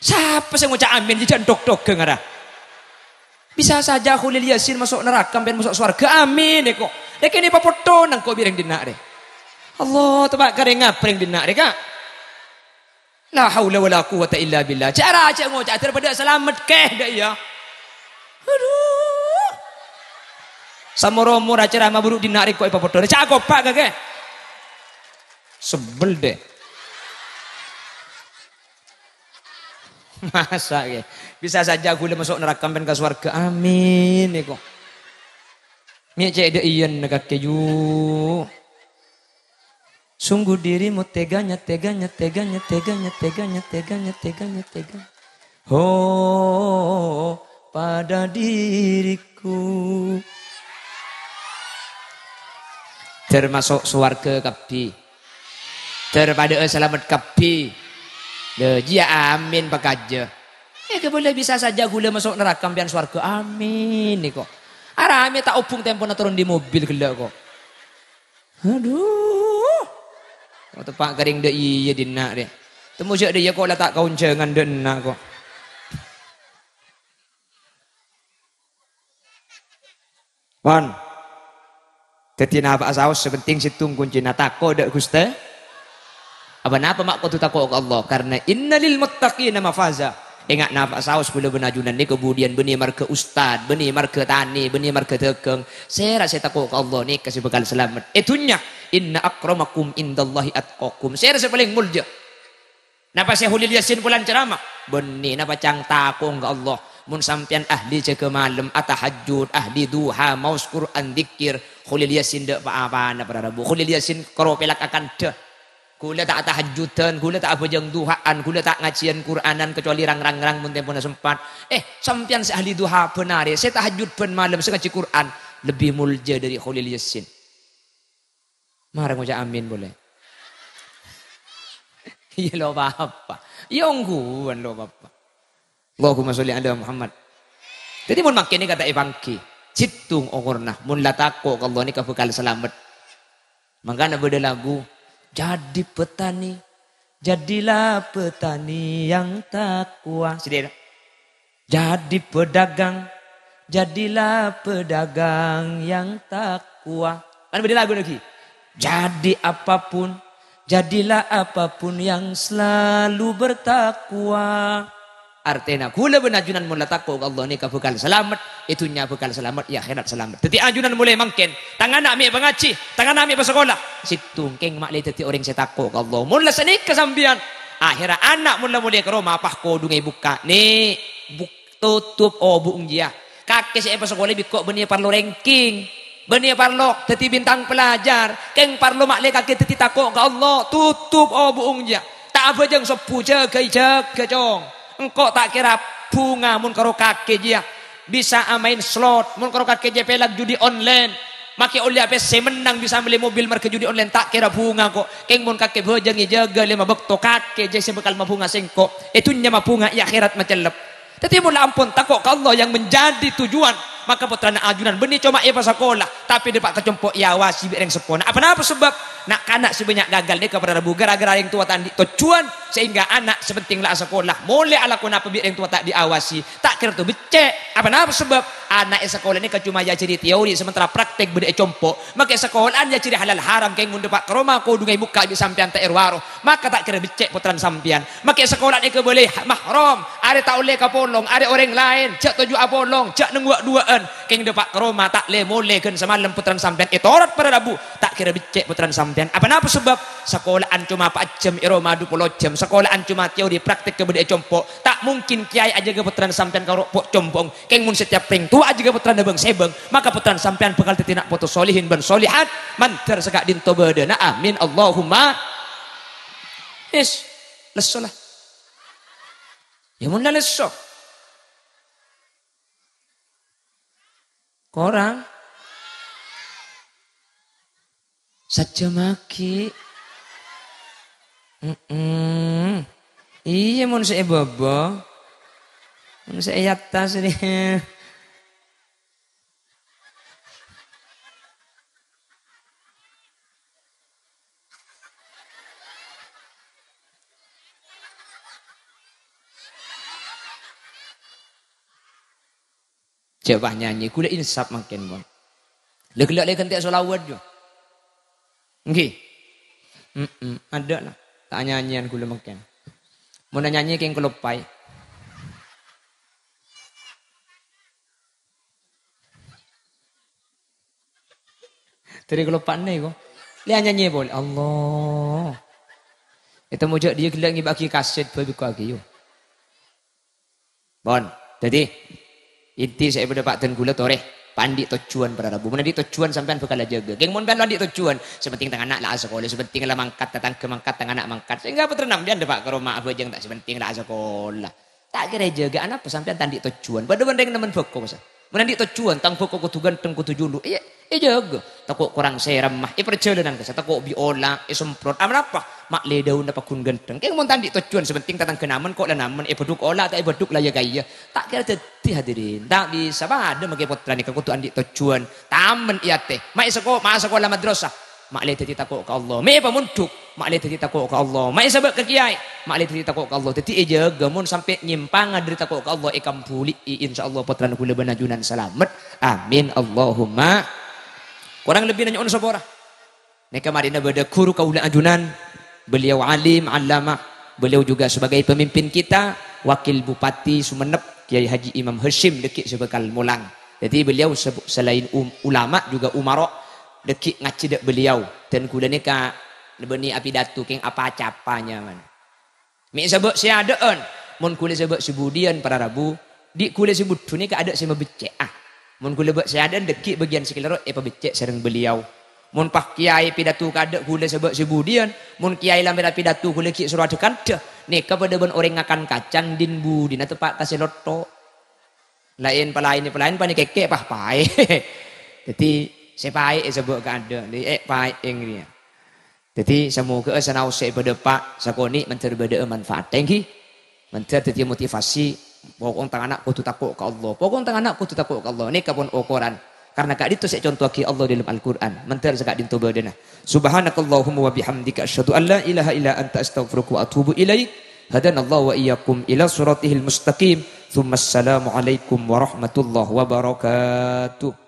Sapa sè ngoca' amin, jhâ' dhok-dhoghâng, ara. Bisa saja Kholil Yasin maso' naraka, ampèyan maso' sowarghâ. Amin, èko. Rè kènè' papotto nangko' bi' rèng dinna', rè. Allah, teppa' ka rèng ngapa rèng dinna', rè, Ka'? La haula wala quwwata illa billah. Jhâ' ra, jhâ' ngoca' dâr padâ salamet, kè, dâ' iyâ. Adhu. Samor-omor acara maburu' dinna' rèko èpapotto. Jhâ' kopa', kakè. Sebel, deh. Masa, kè? Bisa saja ghulâ maso' naraka, ampèyan ka sowarghâ. Amin, èko. Mè' cè' dâ' iyâ, kakè, ju. Sungguh dirimu teganya, teganya, teganya, teganya, teganya, teganya, teganya, teganya. Ho, pada diriku. Termasuk sowarghâ kabbhi. Terpadâ'â salamet kabbhi. Lho, jiyâ amin pakajâ. Eh, kabâlâ bisa saja ghulâ maso' naraka, ampèyan sowarghâ. Amin, nèko. Ara mè' ta' obung tempona toron dâri mobil ghellâ', ko'. Adhu. Oh, teppa' ka rèng dâ' iyâ dinna', rè. Temmo jhâ' dâ' iyâ ko' la ta' kaonjhângan dâ' enna', ko'. Pon. Dhâddhi napa'a saos, sè pentèng sèttong koncèna, tako' dâ' Ghustè. Apa-napa ma' kodhu tako' ka Allah, karna inna lil muttaqina mafaza. Enga' napa'a saos kaulâ bân ajunan nèka budiyân bânnè marghâ ustad, bânnè marghâ tanè, bânnè marghâ dhâghâng. Sèra sè tako' ka Allah nèka sè bhâkal salamet. È dhunnya, inna akramakum indallahi atqakum. Sèra sè palèng molja. Napa sè Kholil Yasin polana ceramah? Bânnè napa ca'na tako' ka Allah. Mon sampèyan ahli jâgâ malem, atahajjud, ahli duha, maos Qur'an, dzikir, Kholil Yasin dâ' pa-apana para rabu. Kholil Yasin karo pèlak akandhâ. Ghulâ ta' tahajjudan, ghulâ ta' abhâjâng duha'an, ghulâ ta' ngajhiyân Qur'anan, kecuali rang-rangrang mon tempona sempat. Eh, sampèyan sè ahli duha bân arè, sè tahajjud bân malem, sè ngajhi Qur'an, lebbi molja dâri Kholil Yasin. Mara ngoca' amin polè. Iyâ, lo' pa-apa. Iyâ, ongghuwân, lo' pa-apa. Allahumma sholli ala Muhammad. Dhâddhi, mon mangkèn nèka ta' èpangghi, sèttong okorna, mon la tako' ka Allah nèka bhâkal salamet. Mangkana bâdâ lagu, "Jadi petani, jadilah petani yang takwa." Sèdhâ. "Jadi pedagang, jadilah pedagang yang takwa." Kan bâdâ lagu lagi. "Jadi apapun, jadilah apapun yang selalu bertakwa." Artèna, ghulâ bân ajunan mon la tako' ka Allah nèka bhâkal salamet, è dhunnya bhâkal salamet, è akhèrat salamet. Dhâddhi ajunan molaè mangkèn, tang ana' mè' pangajhi, tang ana' mè' pasakola. Sèttong kèng ma'lè dhâddhi orèng sè tako' ka Allah. Mon la sanèka sampèyan, akhèrra ana' mon la molè ka roma, pas kodhungnga èbukka'. Nè', buk-, totop obu'eng jiyâ. Kakè sè èpasakola bi' engko' bânnè parlo ranking. Bânnè parlo dhâddhi bintang pelajar. Kèng parlo ma'lè kakè dhâddhi tako' ka Allah. Totop obu'eng jiyâ. Ta' abhâjâng sobbhu, jâgâi jâgâ, Cong. Engko' ta' kèra bhunga mon karo kakè jiyâ. Bisa amaèn slot, mon karo kakè jiyâ pèlak judi online. Makè ollè pèssè mennang bisa mellè mobil marghâ judi online, ta' kèra bhunga, ko'. Kèng mon kakè bhâjângè jâgâ lèma bâkto, kakè jiyâ sè bhâkal mabhunga sèngko'. È dhunnya mabhunga, è akhèrat macellep. Dhâddhi, mon la ampon tako' ka Allah yang menjadi tujuan, maka pottrana ajunan bânnè coma èpasakola, tapè dâpa' ka compo' èawasi bi' rèng seppona. Apa-napa sabâb? Na'-kana' sè bânnya' gagal nèka para rabu ghârâ-ghârâ rèng towa ta' andi' tojjhuwân, sehingga ana' sè pentèng la asakola, molè alako napa bi' rèng towa ta' èawasi, ta' kèra to beccè'. Apa-napa sabâb? Ana' è sakola nèka coma èajhâri teori, sementara praktek bâdâ è compo'. Makè sakola'an èajhâri halal haram, kèng mon dâpa' ka roma kodhungnga èbukka' bi' sampèyan ta' èro-aro. Maka ta' kèra beccè' pottrana sampèyan. Makè sakola'an èkabâlâi mahram, arè ta' ollè kapolong, arè orèng laèn, jhâ' toju' apolong, jhâ' neng wâ'-duwâ'ân. Kèng dâpa' ka roma ta' lè-molè ghân samalem pottrana sampèyan ètorot para rabu. Ta' kèra beccè' pottrana sampèyan. Apa-napa sabâb? Sakola'an coma pa' jhâm è roma du polo jhâm. Sakola'an coma teori, praktek kabâdâ è compo'. Ta' mungkin kèyaè ajâgâ pottrana sampèyan karo po'-compo'en. Kèng mon setiap rèng towa ajâgâ pottrana bâng-sèbâng, maka pottrana sampèyan bhâkal dhâddhi na' poto solihin bân solihat mandhâr saka'dinto bâdâna. Amin, Allahumma. Is, lesso la. Iyâ, mon la lesso. Korang? Sajjhâm aghi'. Mm-mm. Iyâ, mon sè è bâbâ. Mon sè è attas rè. Jhâ' pas nyanyi, ghulâ insaf mangkèn, pon. Lè ghellâ' lè ghântè sholawat, jhu. Èngghi. Mm-mm, adâ' la. Ta' nyanyian ghulâ mangkèn. Mon nyanyi kèng kaloppaè. Dhâri kaloppaanna èko. Lè nyanyi polè. Allah. Ètemmo jhâ' dhiyâ ghellâ' ngibâ'aghi kasèt bhâi bhuka'aghi, yo. Pon. Dhâddhi, inti sè èpadhâpa' dân ghulâ torè. Pandi' tojjhuwân para rabu. Mon andi' tojjhuwân sampèyan bhâkal ajâgâ. Kèng mon bân andi' tojjhuwân, sè pentèng tang ana' la asakola, sè pentèng la mangkat, tatangghâ mangkat, tang ana' mangkat. Sehingga apa terang, bân dâpa' ka roma abhâjâng ta', sè pentèng la asakola. Ta' kèra èjâgâ, anapa sampèyan ta' andi' tojjhuwân? Padâ bân rèng nemmen bhâko, sa. Mon andi' tojjhuwân, tang bhâko kodhu ghântheng, kodhu jhulu. Iyâ, èjâgâ. Tako' korang sèrem, ma. È parjhâlânan, kassa', tako' bi' ola', èsemprot. Anapa? Ma' lè dâunna paggun ghântheng. Kèng mon ta' andi' tojjhuwân, sè pentèng tatangghâ namen, kok la namen, èbâdhuk ola' ta' èbâdhuk la iyâ ka iyâ. Ta' kèra dhâddhi, hadirin. Ta' bisa. Padâ makè pottra nèka kodhu andi' tojjhuwân. Tamen è atè. Ma' èsako-, ma' asakola madrasah. Ma' lè dhâddhi tako' ka Allah. Mè' èpamondhuk. Ma' lè dhâddhi tako' ka Allah. Ma' èsabâ' ka kèyaè. Ma' lè dhâddhi tako' ka Allah. Dhâddhi èjâgâ mon sampè' nyèmpangnga dhâri tako' ka Allah, èkambuli'i, insyaallah pottrana ghulâ bân ajunan salamet. Amin. Allahumma. Korang lebbina nyo'on sapora. Nèka marèna bâdâ ghuru kaulâ ajunan, beliau alim, allamah, beliau juga sebagai pemimpin kita, Wakil Bupati Sumenep, Kiai Haji Imam Hasyim dhâggi' sè bhâkal molang. Dhâddhi beliau se-, selain um-, ulama juga umaro dhâggi' ngajhi dâ' beliau. Dan ghulâ nèka bânnè apidato kèng apa-capa nyaman. Mè' sabâ' sè adâ'ân. Mon ghulâ sabâ' sè budiyân para rabu, dhi' ghulâ sè budhu nèka adâ' sè mabeccè'a. Mon ghulâ bâ' sè adâ'ân dhâggi' bâgiyân sè kalèro èpabeccè' sareng beliau. Mon pas kèyaè pidato kaadâ' ghulâ sabâ' sè budiyân, mon kèyaè la mèra pidato ghulâ ghi' soro adhâ-kandhâ, nèka padâ bân orèng ngakan kacang dhin budina teppa' ka sè lotto. Laèn palaèn-palaèn panè kèkkè' pas paè. Dhâddhi sè paè èsabâ' kaadâ', lè è' paè èng rèya. Dhâddhi, samoghâ'â sanaossa èpadâpa' sakonè' mandhâr bâdâ'â manfaatta, èngghi. Mandhâr dhâddhiyâ motivasi, pokok tang ana' kodhu tako' ka Allah. Pokok tang ana' kodhu tako' ka Allah. Nèka pon okoran. Karna ka'dinto sè èconto'aghi Allah dâlem Al-Qur'an. Mandhâr saka'dinto bâdâna. Subhanakallahumma wa bihamdika, asyhadu an la ilaha illa anta, astaghfiruka wa atubu ilaik. Hadanallahu wa iyyakum ila siratihil mustaqim. Tsumma assalamualaikum warahmatullahi wabarakatuh.